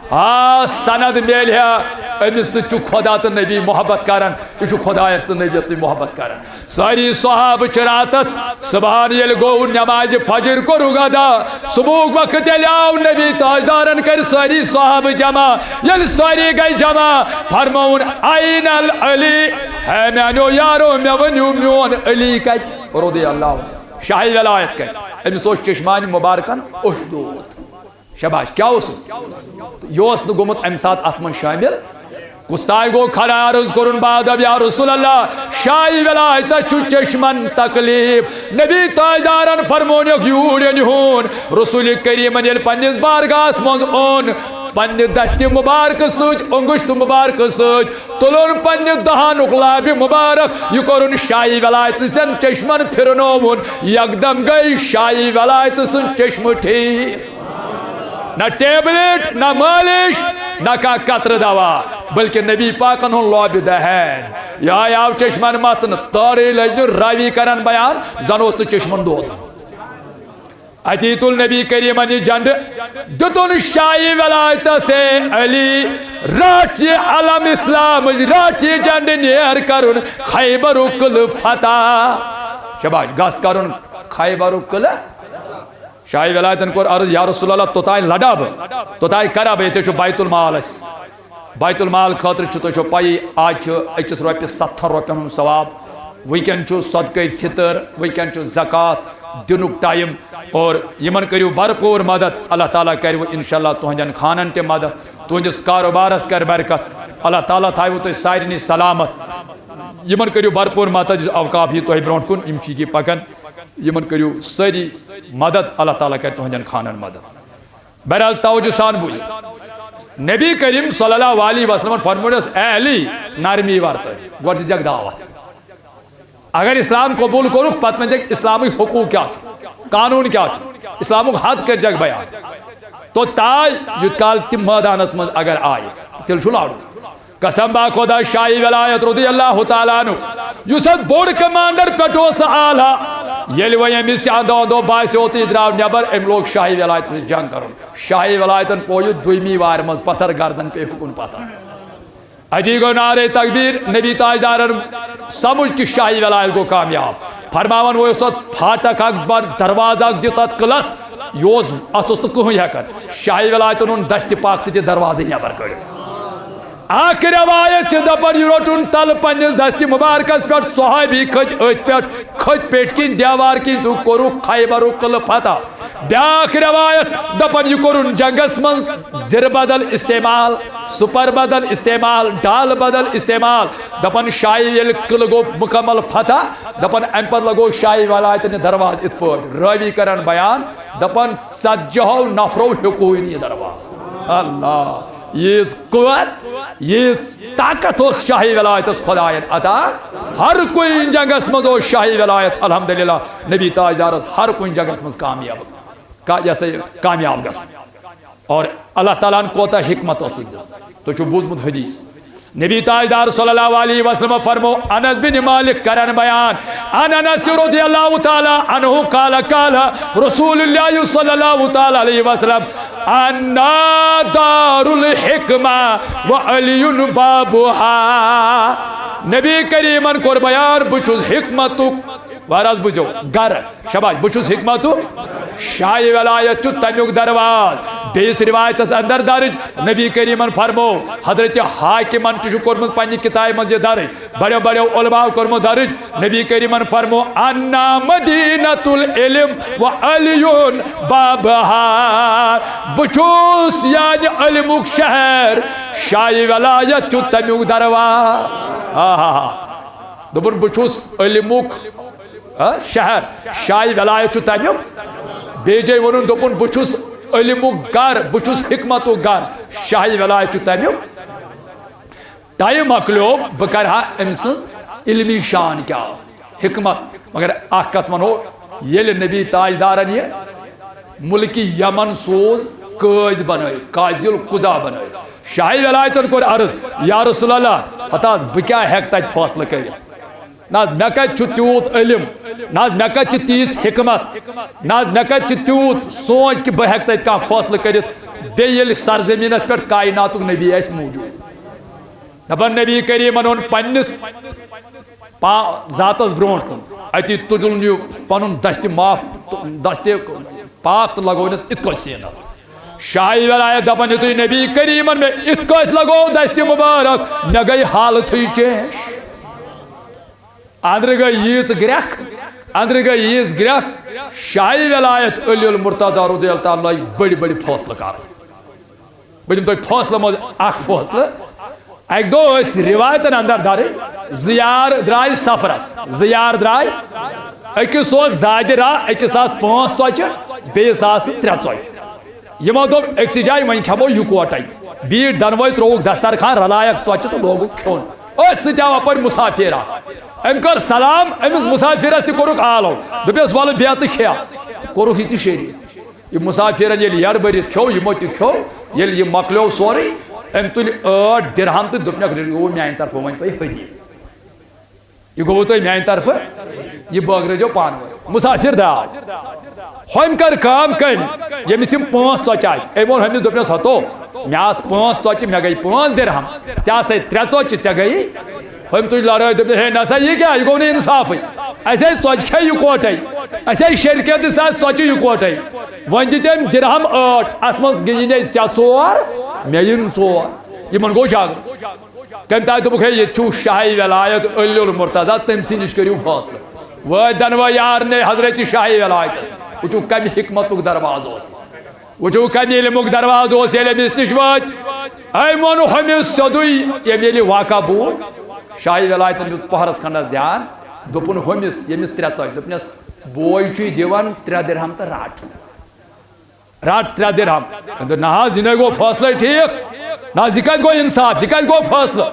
آ سند میلہِ ہا، أمِس سۭتۍ چھُ خۄدا تہٕ نبی محبت کران، یہِ چھُ خۄدایس تہٕ نبیَس سۭتۍ محبت کران۔ سٲری صحابہٕ چھِ راتس، صبحن ییٚلہِ گوٚو نمازِ فجر کوٚرُکھ ادا، صبحُک وقت ییٚلہِ آو نبی تاجدارن کٔرۍ سٲری صحابہٕ جمع، ییٚلہِ سٲری گٔے جمع، فرمووُن، "این العلی؟" ہے میانیو یارو، مےٚ ؤنِو میون علی کتہِ؟ رضی اللہ عنہ۔ شاہی ولایت کتہِ؟ أمِس اوس چشمانِ مبارکن اوٚش دود۔ شاباش، کیٛاہ اوس؟ یہِ اوس نہٕ گوٚمُت اَمہِ ساتہٕ اَتھ منٛز شٲمِل۔ کُس تام گوٚو کھڑا، عرض کوٚرُن، بادب یا رسول اللہ، شاہی ولایتس چھُ چشمن تکلیف۔ نبی تاجدارن فرمونکھ، یوٗرۍ أنۍ ہون۔ رسول کریمن ییٚلہِ پننِس بارگاہس منٛز اوٚن، پننہِ دستِ مبارکہٕ سۭتۍ، انگشت مبارکہٕ سۭتۍ، تُلُن پننہِ دہانُک لابہِ مبارک، یہِ کوٚرُن شاہی ولایتہٕ سٕنٛدٮ۪ن چشمن پھِرنووُن، یکدم گٔے شاہی ولایتہٕ سٕنٛز چشمہٕ ٹھیٖک۔ نہ ٹیبلٹ، نہ مٲلِش، نہ کانٛہہ قطرٕ دوا، بلکہ نبی پاکن ہُنٛد لابہِ دہان۔ یہِ آو چشمن متھنہٕ، تارے لٔج نہٕ راوی کران بیان، زن اوس نہٕ چشمن دود۔ اتی تُل نبی کریمن یہِ جنڈٕ، دیُتُن شاہی ولایتس، اے علی، رٹھ یہِ علم اسلامٕچ، رٹھ یہِ جنڈٕ، نیر کرُن خیبرُک قلعہٕ فتح۔ شاباش، گژھ کرُن خیبرُک قلعہٕ۔ شاہی ولایتن کوٚر عرض، یا رسول اللہ، توٚتام لڑا بہٕ، توٚتام کرا بہٕ، ییٚتہِ چھُ بیت المال اَسہِ۔ بیت المال خٲطرٕ چھُ، تۄہہِ چھو پَیی، آز چھُ أکِس رۄپیہِ ستتھن رۄپین ہُنٛد ثواب۔ وٕنکیٚن چھُ صدقے فطر، وٕنکیٚن چھُ زکوٰۃ دِنُک ٹائم، اور یِمن کٔرِو بھرپوٗر مدد۔ اللہ تعالیٰ کرِوٕ انشاءاللہ تُہنٛدٮ۪ن خانن تہِ مدد، تُہنٛدِس کاروبارس کرِ برکت۔ اللہ تعالیٰ تھاوِوٕ تُہۍ سارنٕے سلامت۔ یِمن کٔرِو بھرپوٗر مدد، یُس اوقاف یی تۄہہِ برونٛٹھ کُن، یِم چھِ یہِ پکان، یِمن کٔرِو سٲری مدد، اللہ تعالیٰ کرِ تُہنٛدٮ۪ن خانن مدد۔ بہرحال، توجہ سان بوٗزِو۔ نبی کریم صلی اللہ علیہ وسلمن فرموونس، اے علی، نرمی ورتٲوۍ، گۄڈٕ دِژیکھ دعوت۔ اگر اسلام قبول کوٚرُکھ، پتہٕ ؤنۍزیکھ اسلامٕکۍ حقوٗق کیٛاہ چھُ، قانوٗن کیٛاہ چھُ، اسلامُک حد کٔرۍزیکھ بیان۔ توٚتام، یوٗت کال تِم مٲدانس منٛز اگر آیہِ، تیٚلہِ چھُ لڑُن۔ قسم با خدا، شاہی ولایت رضی اللہ تعالیٰ عنہ، یُس اتھ بوٚڑ کمانڈر پٮ۪ٹھ اوس اعلیٰ، ییٚلہِ وۄنۍ أمِس یہِ اندو اندو باسیو تہٕ یہِ درٛاو نٮ۪بر، أمۍ لوگ شاہی ولایتس سۭتۍ جنگ کرُن۔ شاہی ولایتن پوٚو یہِ دوٚیمہِ وارِ منٛز پتھر، گردن پیٚیہِ ہُکُن پتھر۔ اتی گوٚو نعرے تکبیر، نبی تاجدارن سمجھ کہِ شاہی ولایت گوٚو کامیاب۔ فرماوان وۄنۍ اوس اتھ پھاٹک اکھ بر، دروازٕ اکھ دِتھ اتھ قلعس، یہِ اوس، اتھ اوس نہٕ کٕہٕنۍ ہٮ۪کان۔ شاہی ولایتن اوٚن دستِ پاک سۭتۍ یہِ دروازٕے نٮ۪بر کٔڑِتھ۔ اکھ روایت چھِ دپان، یہِ روٚٹُن تلہٕ پننِس دستِ مبارکس پٮ۪ٹھ، صحابی کھٔتۍ أتھۍ پٮ۪ٹھ، کھٔتۍ پیٹھۍ کِنۍ دیوار کِنۍ تہٕ کوٚرُکھ خیبرُک قلعہٕ فتح۔ بیاکھ روایت دپان، یہِ کوٚرُن جنگس منٛز زِرٕ بدل استعمال، سُپر بدل استعمال، ڈال بدل استعمال۔ دپان، شاہی ییٚلہِ قلعہٕ گوٚو مکمل فتح، دپان، امہِ پتہٕ لگوو شاہی ولایتن یہِ دروازٕ یِتھ پٲٹھۍ۔ رٲوی کران بیان، دپان، ژتجی ہو نفرو ہیوٚکوٕے نہٕ یہِ دروازٕ۔ اللہ۔ ییٖژ قوت، ییٖژ طاقت اوس شاہی ولایتس خداین عطا۔ ہر کُنہِ جنگس منٛز اوس شاہی ولایت، الحمدللہ، نبی تاجدارس ہر کُنہِ جنگس منٛز کامیاب، کا-، یہِ ہسا یہِ کامیاب گژھان۔ اور اللہ تعالیٰ ہن کوتاہ حکمت اوسُس دیُتمُت۔ تُہۍ چھِو بوٗزمُت حدیث، نبی تاجدار صلی اللہ علیہ وسلم فرمو، انس بن مالک کرن بیان، عن انس رضی اللہ تعالیٰ عنہ قال، قال رسول اللہ صلی اللہ تعالیٰ علیہ وسلم، انا دار الحکمہ و علی بابها۔ نبی کریمن کوٚر بیان، بہٕ چھُس حکمتُک، وارس بوٗزِو، گرٕ۔ شاباش، بہٕ چھُس حکمتُک۔ شاہی ولایت چھُ تمیُک دروازٕ۔ بیٚیِس روایتس اندر درج، نبی کریمن فرمو، حضرت حاکمن تہِ چھُ کوٚرمُت پننہِ کتابہِ منٛز یہِ درج، بڑیو بڑیو علماء کوٚرمُت درج، نبی کریمن فرمو، انا مدینۃ العلم و علی بابها۔ بہٕ چھُس یعنی علمُک شہر، شاہی ولایت چھُ تمیُک دروازٕ۔ آہا۔ دوٚپُن، بہٕ چھُس علمُک، ہا، شہر، شاہی ولایت چھُ تمیُک۔ بیٚیہِ جایہِ ووٚنُن، دوٚپُن، بہٕ چھُس علمُک گھر، بہٕ چھُس حکمتُک گھر، شاہی ولایت چھُ تمیُک۔ ٹایم مۄکلیو، بہٕ کرٕ ہا أمۍ سٕنٛز علمی شان کیٛاہ، حکمت۔ مگر اکھ کتھ ونو، ییٚلہِ نبی تاجدارن یہِ ملکہِ یمن سوز قٲضۍ بنٲوِتھ، قاضی القضا بنٲوِتھ، شاہی ولایتن کوٚر عرض، یا رسول اللہ، پتہ حظ بہٕ کیٛاہ ہٮ۪کہٕ تتہِ فٲصلہٕ کٔرِتھ؟ نہ حظ مےٚ کتہِ چھُ تیوٗت علم، نہ حظ مےٚ کتہِ چھِ تیٖژ حکمت، نہ حظ مےٚ کتہِ چھُ تیوٗت سونچ کہِ بہٕ ہٮ۪کہٕ تتہِ کانٛہہ فٲصلہٕ کٔرِتھ، بیٚیہِ ییٚلہِ سرزمینس پٮ۪ٹھ کائناتُک نبی آسہِ موجود۔ دپان نبی کریمن اوٚن پننِس پا-، ذاتس برونٛٹھ کُن، اتی تُلُن یہِ پنُن دستِ معاف، دستِ پاک تہٕ لگوونس اِتھ کٲٹھۍ سینس۔ شاہی ولایت دپان، یُتھُے نبی کریمن مےٚ اِتھ کٲٹھۍ لگوو دستِ مبارک، مےٚ گٔے حالتھٕے چینج۔ أنٛدرٕ گٔے ییٖژ گرٛٮ۪کھ، أنٛدرٕ گٔے ییٖژ گرٛٮ۪کھ، شاہی ولایت علی المرتضی رضی اللہ تعالیٰ عنہ بٔڑۍ بٔڑۍ فٲصلہٕ کران۔ بہٕ دِمہٕ تۄہہِ فٲصلہٕ منٛز اکھ فٲصلہٕ۔ اکہِ دۄہ ٲسۍ رِوایتن اندر درٕج، زٕ یار درٛاے سفرس، زٕ یار درٛاے، أکِس اوس زیادٕ راہ، أکِس آسہٕ پانٛژھ ژۄچہِ، بیٚیِس آسہٕ ترٛےٚ ژۄچہِ۔ یِمو دوٚپ، أکسٕے جایہِ وۄنۍ کھٮ۪مو یِکوٹے، بیٖٹھۍ دۄنوَے، ترٛووُکھ دسترخوان، رلایکھ ژۄچہِ تہٕ لوگُکھ کھیوٚن۔ أتھۍ سۭتۍ آو اپٲرۍ مسافر اکھ، أمۍ کٔر سلام، أمِس مسافرس تہِ کوٚرُکھ آلو، دوٚپنس، ولہٕ بیٚہہ تہٕ کھےٚ، تہٕ کوٚرُکھ یہِ تہِ شریٖک۔ یہِ مسافرن ییٚلہِ یڈ بٔرِتھ کھیوٚو، یِمو تہِ کھیوٚو، ییٚلہِ یہِ مۄکلیو سورُے، أمۍ تُلۍ ٲٹھ درہم تہٕ دوٚپنکھ، یہِ گوٚو میانہِ طرفہٕ وۄنۍ تۄہہِ ہدیہِ۔ یہِ گوٚو تۄہہِ میانہِ طرفہٕ، یہِ بٲگرٲوزیو پانہٕ ؤنۍ۔ مسافر درٛاو۔ ہۄمۍ کٔر کٲم کٔمۍ؟ ییٚمِس یِم پانٛژھ ژۄچہِ آسہِ، أمۍ ووٚن ہۄمِس، دوٚپنس، ہتو، مےٚ آسہٕ پانٛژھ ژۄچہِ، مےٚ گٔے پانٛژھ درہم، ژےٚ آسے ترٛےٚ ژۄچہِ، ژےٚ گٔیی۔ ہۄمۍ تُج لڑٲے، دوٚپنس، ہے نسا، یہِ کیٛاہ؟ یہِ گوٚو نہٕ انصافٕے۔ اسہِ ٲسۍ ژۄچہِ کھٮ۪ہ یِکوٹے، اسہِ ٲسۍ شریکیت، اسہِ آسہٕ ژۄچہِ یِکوٹے۔ وۄنۍ دِتۍ أمۍ درہم ٲٹھ، اتھ منٛز یِنۍ ژےٚ ژور، مےٚ یِن ژور۔ یِمن گوٚو جھگڑٕ۔ کٔمۍ تام دوٚپُکھ، ہے، ییٚتہِ چھُو شاہی ولایت علی المرتضی، تٔمۍ سٕے نِش کٔرِو فٲصلہٕ۔ وٲتۍ دۄنوَے یار نے حضرت شاہی ولایتس۔ وٕچھِو، کَمہِ حکمتُک دروازٕ اوس۔ وٕچھِو، کَمہِ علمُک دروازٕ اوس، ییٚلہِ أمِس نِش وٲتۍ۔ أمۍ ووٚن ہُمِس سیوٚدُے، ییٚمۍ ییٚلہِ واقعہ بوٗز، شاہی ولایتن دیُت پۄہرس کھنڈس دھیان، دوٚپُن ہُمِس، ییٚمِس ترٛےٚ ژۄچہِ، دوٚپنس، بوے چھُے دِوان ترٛےٚ درہم تہٕ رٹ۔ رٹ ترٛےٚ درہم۔ أمۍ دوٚپ، نہ حظ، یہِ نے گوٚو فٲصلَے ٹھیٖک۔ نہ حظ، یہِ کَتہِ گوٚو اِنصاف؟ یہِ کَتہِ گوٚو فٲصلہٕ؟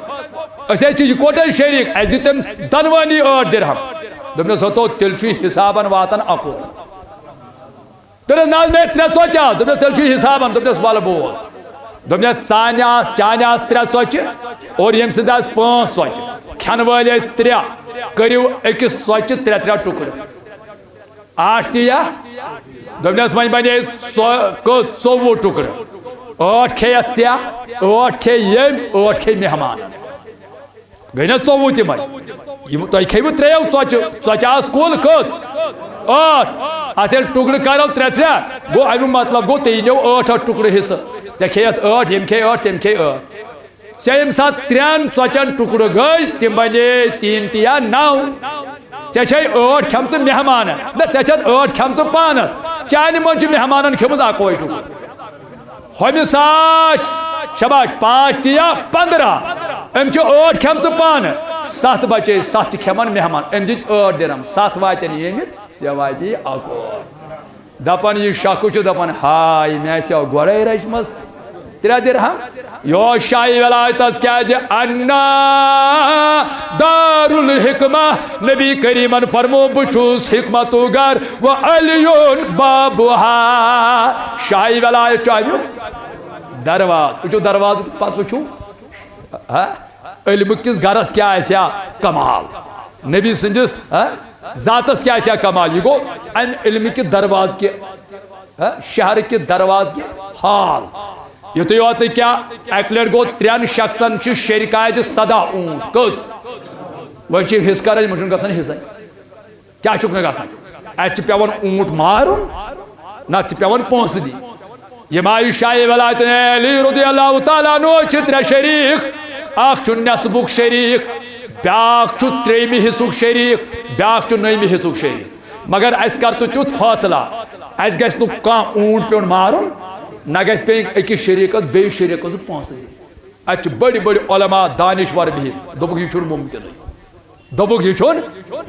أسۍ حظ چھِ یِکوَٹَے شریٖک، اَسہِ دیُت تٔمۍ دۄنوٕنی ٲٹھ درہم۔ دوٚپنَس، ہتو، تیٚلہِ چھُے حِسابَن واتان اَکُے۔ دوٚپنَس، نہ حظ، مےٚ ترٛےٚ ژۄچہِ آسہٕ۔ دوٚپنَس، تیٚلہِ چھُے حِسابَن۔ دوٚپنَس، وَلہٕ بوز۔ دوٚپنَس، ژانہِ آسہٕ، چانہِ آسہٕ ترٛےٚ ژۄچہِ اور ییٚمہِ سٕنٛدِ آسہٕ پانٛژھ ژۄچہِ۔ کھٮ۪نہٕ وٲلۍ ٲسۍ ترٛےٚ۔ کٔرِو أکِس ژۄچہِ ترٛےٚ ترٛےٚ ٹُکڑٕ۔ آٹھ تہِ یا؟ دوٚپنَس، وۄنۍ بَنے ژۄ-، کٔژ؟ ژوٚوُہ ٹُکڑٕ۔ ٲٹھ کھے یَتھ ژےٚ، ٲٹھ کھے ییٚمۍ، ٲٹھ کھے مہمان۔ گٔے نہ ژوٚوُہ تِمَے؟ یِم تۄہہِ کھیٚیِوٕ ترٛیٚیو ژۄچہِ، ژۄچہِ آسہٕ کُل کٔژ؟ ٲٹھ۔ اَتھ ییٚلہِ ٹُکڑٕ کَرو ترٛےٚ ترٛےٚ، گوٚو اَمیُک مطلب گوٚو تُہۍ نِیو ٲٹھ ٲٹھ ٹُکڑٕ حِصہٕ۔ ژےٚ کھے یَتھ ٲٹھ، ییٚمۍ کھے ٲٹھ، تٔمۍ کھے ٲٹھ۔ ژےٚ ییٚمہِ ساتہٕ ترٛٮ۪ن ژۄچن ٹُکڑٕ گٔے، تِم بنے تین تہِ یا نو۔ ژےٚ چھے ٲٹھ کھٮ۪مژٕ مہمانن، نہ، ژےٚ چھَتھ ٲٹھ کھٮ۪مژٕ پانس۔ چانہِ منٛز چھِ مہمانن کھیوٚمُت اکوے ٹُکڑٕ۔ ہُمِس آسہٕ، شاباش، پانٛژھ تہِ یا پندرہ۔ أمۍ چھِ ٲٹھ کھٮ۪مژٕ پانہٕ، ستھ بچے، ستھ چھِ کھٮ۪وان مہمان۔ أمۍ دِتۍ ٲٹھ درہم، ستھ واتن ییٚمِس، ژےٚ واتی اکوے۔ دپان یہِ شخص چھُ دپان، ہاے، مےٚ آسہِ ہا گۄڈے رچمٕژ ترٛےٚ درہم، یہِ اوس شاہی ولایتس کیازِ؟ انا دار الحکمہ۔ نبی کریمن فرمو، بہٕ چھُس حکمتُک گھر، و علیون بابہا۔ شاہی ولایت چھُ امیُک دروازٕ۔ وٕچھِو دروازٕ، پتہٕ وٕچھِو، ہا؟ علمہٕ کِس گرس کیٛاہ آسہِ ہا کمال، نبی سٕنٛدِس، ہا، ذاتس کیٛاہ آسہِ ہا کمال۔ یہِ گوٚو امہِ علمہٕ کہِ دروازٕ کہِ، ہا، شہرٕ کہِ دروازٕ کہِ حال۔ یُتُے یوت نہٕ کینٛہہ، اکہِ لٹہِ گوٚو ترٛٮ۪ن شخصن چھِ شریکایتہِ سداہ اوٗنٹ۔ کٔژ؟ وۄنۍ چھِ حصہٕ کران، یِمن چھُنہٕ گژھان حصے۔ کیٛاہ چھُکھ نہٕ گژھان؟ اَتہِ چھُ پٮ۪وان اوٗنٹ مارُن، نتہٕ چھِ پٮ۪وان پونٛسہٕ دِنۍ۔ یِم آیہِ شاہی ولایتن، علی رضی اللہ تعالیٰ عنہ چھِ ترٛےٚ شریٖک، اکھ چھُ نٮ۪صبُک شریٖک، بیٛاکھ چھُ ترٛیٚیِمہِ حصُک شریٖک، بیٛاکھ چھُ نٔیمہِ حصُک شریٖک۔ مگر اَسہِ کر تہٕ تیُتھ فٲصلہ، اَسہِ گژھِ نہٕ کانٛہہ اوٗنٹ پیوٚن مارُن، نہ گژھِ پیٚنۍ أکِس شریٖکس بیٚیِس شریٖکس پونٛسہٕ دِنۍ۔ اَتہِ چھِ بٔڑۍ بٔڑۍ علماء دانشور بِہِتھ، دوٚپُکھ، یہِ چھُنہٕ مُمکِنٕے۔ دوٚپُکھ، یہِ چھُنہٕ۔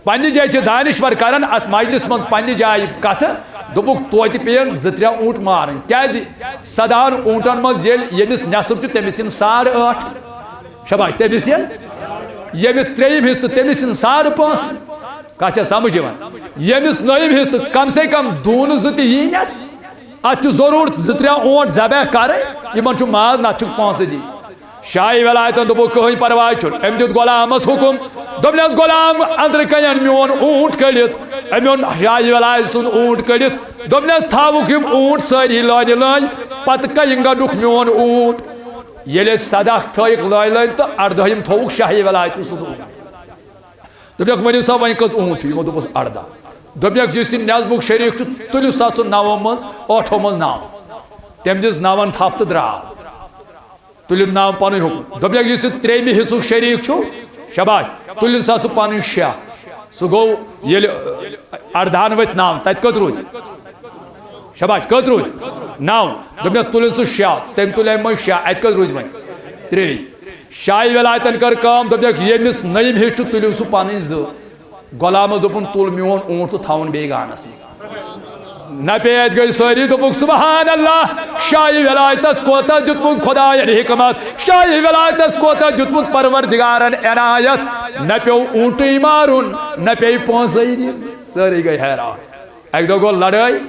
پننہِ جایہِ چھِ دانشور کران اتھ مجلس منٛز پننہِ جایہِ کتھٕ۔ دوٚپُکھ، توتہِ پیٚیَن زٕ ترٛےٚ اوٗنٹ مارٕنۍ۔ کیازِ؟ سدہن اوٗنٹن منٛز ییٚلہِ ییٚمِس نٮ۪صٕف چھُ، تٔمِس یِن ساڑٕ ٲٹھ۔ شاباش، تٔمِس یِن۔ ییٚمِس ترٛیٚیِم حصہٕ تہٕ تٔمِس یِن ساڑٕ پانٛژھ۔ کتھ چھا سمجھ یِوان؟ ییٚمِس نٔیِم حصہٕ تہٕ کم سے کم دوٗنہٕ زٕ تہِ یی نٮ۪س۔ اتھ چھُ ضروٗر زٕ ترٛےٚ اوٗنٹ ذبح کرٕنۍ، یِمن چھُ ماز، نتہٕ چھُکھ پونٛسہٕ دِنۍ۔ شاہی ولایتن دوٚپُکھ، کٕہٕنۍ پرواے چھُنہٕ۔ أمۍ دیُت غلامس حُکم، دوٚپنس، غلام، أنٛدرٕ کنٮ۪ن میون اوٗنٹ کٔڑِتھ۔ أمۍ اوٚن شاہی ولایت سُنٛد اوٗنٹ کٔڑِتھ، دوٚپنس، تھاوُکھ یِم اوٗنٹ سٲری لٲنہِ لٲنہِ، پتہٕ کَنہِ گنٛڈُکھ میون اوٗنٹ۔ ییٚلہِ أسۍ سداہ تھٲیِکھ لٲنہِ لٲنہِ تہٕ اردٲہِم تھووُکھ شاہی ولایتہِ سُنٛد اوٗنٹ۔ دوٚپنکھ، ؤنِو سا، وۄنۍ کٔژ اوٗنٹ چھِ؟ یِمو دوٚپُس، ارداہ۔ دوٚپنکھ، یُس یہِ نٮ۪صبُک شریٖک چھُ، تُلِو سا سُہ نَوو منٛز، ٲٹھو منٛز نَو۔ تٔمۍ دِژ نَوَن تھپھ تہٕ درٛاو۔ تُلِن ناو پنٕنۍ حُکُم۔ دوٚپنکھ، یُس یہِ ترٛیٚیِمہِ حصُک شریٖک چھُ، شاباش، تُلِن سا سُہ پنٕنۍ شےٚ۔ سُہ گوٚو ییٚلہِ، ٲ، اردہن ؤتھۍ نَو، تَتہِ کٔژ روٗدۍ؟ شاباش، کٔژ روٗدۍ؟ نَو۔ دوٚپنکھ، تُلِن سُہ شےٚ۔ تٔمۍ تُلۍ اَمہِ منٛز شےٚ، اَتہِ کٔژ روٗدۍ وۄنۍ؟ ترٛے۔ شاہی ولایتن کٔر کٲم، دوٚپنکھ، ییٚمِس نٔیِم حصہٕ چھُ، تُلِو سُہ پنٕنۍ زٕ۔ غلامس دوٚپُن، تُل میون اوٗنٹ تہٕ تھاوُن بیٚیہِ گانس منٛز۔ نہ پیٚیہِ اَتہِ گٔے سٲری، دوٚپُکھ، سبحان اللہ، شاہی ولایتس کوتاہ دیُتمُت خداین حکمت، شاہی ولایتس کوتاہ دیُتمُت پروردگارن عنایت۔ نہ پیوٚو اوٗنٹٕے مارُن، نہ پیٚیہِ پونٛسے دِنۍ۔ سٲری گٔے حیران۔ اکہِ دۄہ گوٚو لڑٲے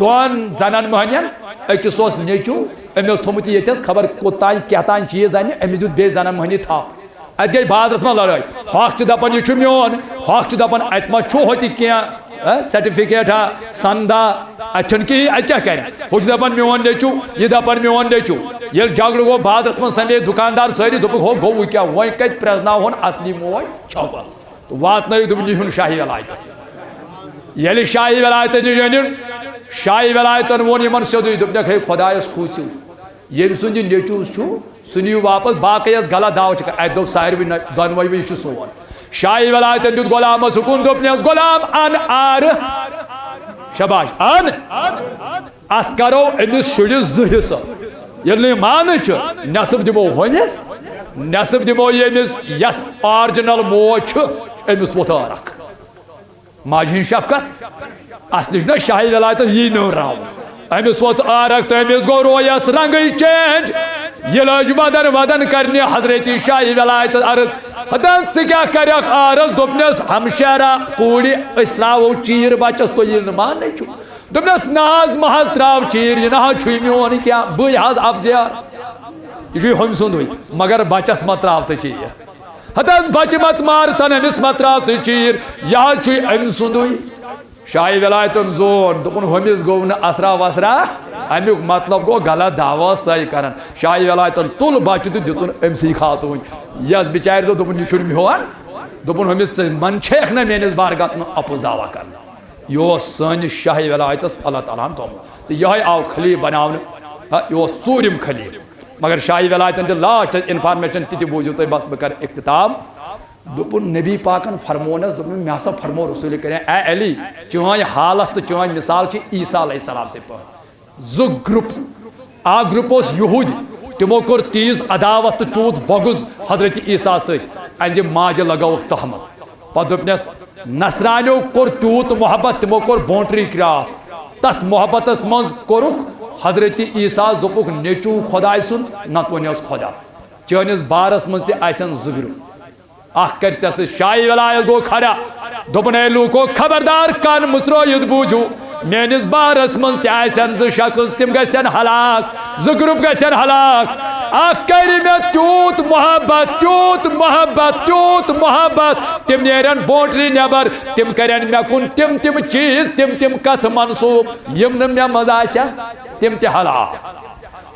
دۄن زنان مۄہنین۔ أکِس اوس نیٚچو، أمۍ اوس تھوٚمُت یہِ ییٚتھس خبر کوٚت تام کیٛاہ تام چیٖز اننہِ، أمِس دیُت بیٚیہِ زنان مۄہنی تھپھ۔ اتہِ گٔے بازرس منٛز لڑٲے۔ ہۄکھ چھِ دپان، یہِ چھُ میون۔ ہۄکھ چھِ دپان، اتہِ ما چھُ ہوٚتہِ کینٛہہ، ہہ، سرٹیفکیٹ ہا، سند ہا، اتہِ چھُنہٕ کِہیٖنۍ، اتہِ کیٛاہ کرِ؟ ہُہ چھُ دپان، میون نیٚچو، یہِ دپان، میون نیٚچو۔ ییٚلہِ جھگڑٕ گوٚو بازرس منٛز، سمے دُکاندار سٲری، دوٚپُکھ، ہو گوٚو کیٛاہ؟ وۄنۍ کتہِ پرٛزناوہون اصلی موج چھۄپس؟ تہٕ واتنٲیِو، دوٚپُن، یہِ چھُنہٕ شاہی ولایتس۔ ییٚلہِ شاہی ولایتس نِش أنِن، شاہی ولایتن ووٚن یِمن سیوٚدُے، دوٚپنکھ، ہے، خۄدایس کھوٗژِو، ییٚمۍ سُنٛد یہِ نیٚچوٗ چھُ، سُہ نِیِو واپس، باقٕے یۄس غلط دعوت چھِ کران۔ اَتہِ دوٚپ ساروٕے، نہ، دۄنوَے، یہِ چھُ سون۔ شاہی ولایتن دیُت غلامس حُکُم، دوٚپنس، غلام، ان آرٕ۔ شاباش، ان۔ اتھ کرو أمِس شُرِس زٕ حصہٕ۔ ییٚلہِ نہٕ یہِ مانان چھُ، نٮ۪صٕف دِمو ہُمِس، نٮ۪صٕف دِمو ییٚمِس، یۄس آرجنل موج چھُ، أمِس ووٚتھ عٲرق۔ ماجہِ ہٕنٛز شفقت، اصلِچ نہ شاہی ولایتس یی نٔو راوُن۔ أمِس ووٚتھ عٲرق تہٕ أمِس گوٚو رویس رنگٕے چینج۔ یہِ لٔج ودن ودن کرنہِ حضرت شاہی ولایتس عرض، ہتن ژٕ کیٛاہ کرکھ عرض؟ دوٚپنس، ہمشیرا کوٗرِ، أسۍ تراوو چیٖر بچس، تُہۍ ییٚلہِ نہٕ ماننٕے چھُو۔ دوٚپنس، نہ حظ، مہ حظ تراو چیٖر، یہِ نہ حظ چھُے میون کینٛہہ، بٕے حظ افضیار۔ یہِ چھُے ہُمۍ سُنٛدُے، مگر بچس مہ تراو تہٕ چیٖر۔ ہتہٕ حظ بچہِ مہ ژٕ مار تن، أمِس مہ تراو تہٕ چیٖر، یہِ حظ چھُے أمۍ سُنٛدُے۔ شاہی ولایتن زون، دوٚپُن، ہُمِس گوٚو نہٕ اثرا وثرا، امیُک مطلب گوٚو غلط دعویٰ سے کران۔ شاہی ولایتن تُل بچہِ تہٕ دیُتُن أمۍ سٕے خاتوٗن، یس بچارِ دوٚپ، دوٚپُن، یہِ چھُنہٕ میون۔ دوٚپُن، ہُمِس ژٕ من چھیکھ نہ میٲنِس بارگاہس منٛز اپُز دعویٰ کرنہٕ۔ یہِ اوس سٲنِس شاہی ولایتس اللہ تعالیٰ ہن تھوٚومُت۔ تہٕ یِہوٚے آو خلیٖف بناونہٕ، ہا، یہِ اوس ژوٗرِم خلیٖف۔ مگر شاہی ولایتن دِژ لاسٹس انفارمیشن تہِ، تہِ بوٗزِو تُہۍ، بس بہٕ کرٕ اختتام۔ دوٚپُن، نبی پاکن فرموونس، دوٚپُن، مےٚ ہسا فرموو رسول کریم، اے علی، چٲنۍ حالت تہٕ چٲنۍ مثال چھِ عیسیٰ علیہ السلام سٕے پٲٹھۍ۔ زٕ گروپ، اکھ گروپ اوس یہودی، تِمو کوٚر تیٖژ عداوت تہٕ تیوٗت بغض حضرت عیسیٰ سۭتۍ، اہنٛدِ ماجہِ لگٲوٕکھ تہمت۔ پتہٕ دوٚپنس، نصرانیو کوٚر تیوٗت محبت، تِمو کوٚر باؤنڈری کراس۔ تتھ محبتس منٛز کوٚرُکھ حضرت عیسیٰ ہس دوٚپُکھ، "نیٚچوٗ خۄداے سُنٛد، نتہٕ ؤنِو حظ خۄدا۔" چٲنِس بارس منٛز تہِ آسن زٕ گروپ۔ اکھ کرِ ژےٚ سۭتۍ شاہی ولایت گوٚو کھڑا، دوٚپُن، "اے لوٗکو، خبردار، کن مُژرٲیِتھ بوٗزِو، میٲنِس بارس منٛز تہِ آسن زٕ شخص، تِم گژھن ہلاک، زٕ گروپ گژھن ہلاک۔ اکھ کرِ مےٚ تیوٗت محبت، تیوٗت محبت، تیوٗت محبت، تِم نیرن بونڈری نٮ۪بر، تِم کرن مےٚ کُن تِم تِم چیٖز، تِم تِم کتھٕ منسوٗب، یِم نہٕ مےٚ منٛز آسن، تِم تہِ ہلاک۔"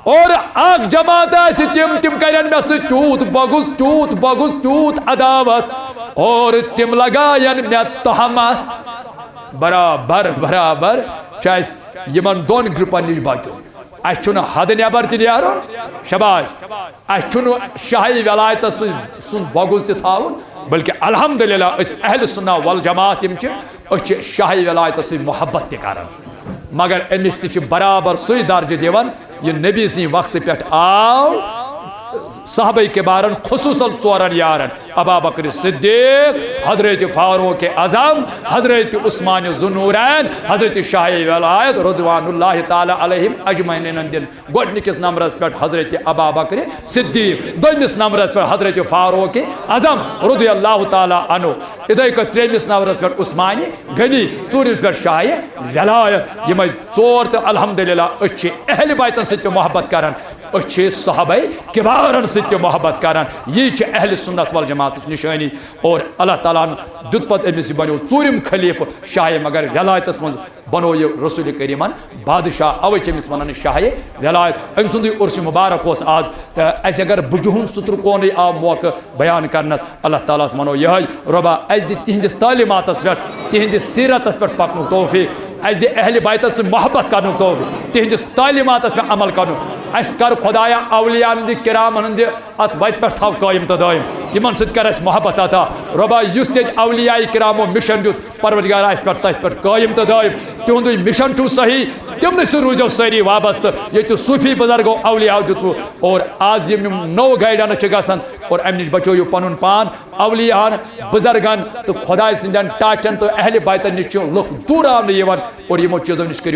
اور اکھ جماعت آسہِ تِم، تِم کرن مےٚ سۭتۍ تیوٗت بغض، تیوٗت بغض، تیوٗت عداوت، اور تِم لگاین مےٚ تہمت۔ برابر، برابر چھُ اَسہِ یِمن دۄن گروپن نِش بچُن۔ اَسہِ چھُنہٕ حدٕ نٮ۪بر تہِ نیرُن۔ شاباش۔ اَسہِ چھُنہٕ شاہی ولایتس سۭتۍ سُنٛد بغض تہِ تھاوُن، بلکہِ الحمدللہ أسۍ اہل سنہ والجماعت یِم چھِ، أسۍ چھِ شاہی ولایتس سۭتۍ محبت تہِ کران، مگر أمِس تہِ چھِ برابر سُے درجہٕ دِوان۔ یہِ نبی سٕنٛدِ وقتہٕ پٮ۪ٹھ آو صحابہ کبارن، خصوصاً ژورن یارن، ابا بکر صدیق، حضرت فاروق اعظم، حضرت عثمان ذوالنورین، حضرت شاہ ولایت رضوان اللہ تعالیٰ علیہم اجمعین دِنہٕ۔ گۄڈٕنِکِس نمبرس پٮ۪ٹھ حضرت ابا بکر صدیق، دوٚیمِس نمبرس پٮ۪ٹھ حضرت فاروق اعظم رضی اللہ تعالیٰ عنہ، اِتھَے کٔنۍ ترٛیٚیمِس نمبرس پٮ۪ٹھ عثمان غنی، ژوٗرمِس پٮ۪ٹھ شاہ ولایت۔ یِمے ژور تہٕ الحمدللہ أسۍ چھِ اہل بیتن سۭتۍ تہِ محبت کران، أسۍ چھِ صحابہ کبارن سۭتۍ تہِ محبت کران۔ یی چھِ اہل سنت والجماعتٕچ نشٲنی۔ اور اللہ تعالیٰ ہن دیُت پتہٕ أمِس، یہِ بنیو ژوٗرِم خلیفہٕ شاہ، مگر ولایتس منٛز بنو یہِ رسول کریمن بادشاہ، اوے چھِ أمِس ونان شاہ ولایت۔ أمۍ سُنٛدٕے عرس مبارک اوس آز، تہٕ اسہِ اگر بُجہِ ہُنٛد سترکونٕے آو موقعہٕ بیان کرنس، اللہ تعالیٰ ہس ونو یہے، رۄبا، اسہِ دِ تِہنٛدِس تعلیماتس پٮ۪ٹھ، تِہنٛدِس سیرتس پٮ۪ٹھ پکنُک توفیق، اسہِ دِ اہل بیتس سۭتۍ محبت کرنُک توفیق، تِہنٛدِس تعلیماتس پٮ۪ٹھ عمل کرنُک۔ اسہِ کر خۄدایا اولیاء ہٕنٛدِ کرامن ہٕنٛدِ اتھ وتہِ پٮ۪ٹھ تھاو قٲیِم تہٕ دٲیِم۔ یِمن سۭتۍ کر اسہِ محبت عطا۔ رۄبا، یُس تہِ اولیاء کرامو مشن دیُت، پروردگار، اسہِ پٮ۪ٹھ تتھ پٮ۪ٹھ قٲیِم تہٕ دٲیِم۔ تِہُنٛدُے مشن چھُو صحیح، تِمنٕے سۭتۍ روٗزِو سٲری وابستہٕ۔ ییٚتہِ صوٗفی بُزرگو اولیاء دیُتوٕ، اور آز یِم یِم نو گائیڈنس چھِ گژھان، اور امہِ نِش بچٲیِو پنُن پان۔ اولیاءن، بُزرگن تہٕ خۄداے سٕنٛدٮ۪ن ٹاٹھٮ۪ن تہٕ اہل بیتن نِش چھِ لُکھ دوٗر آونہٕ یِوان، اور یِمو چیٖزو نِش کٔرِو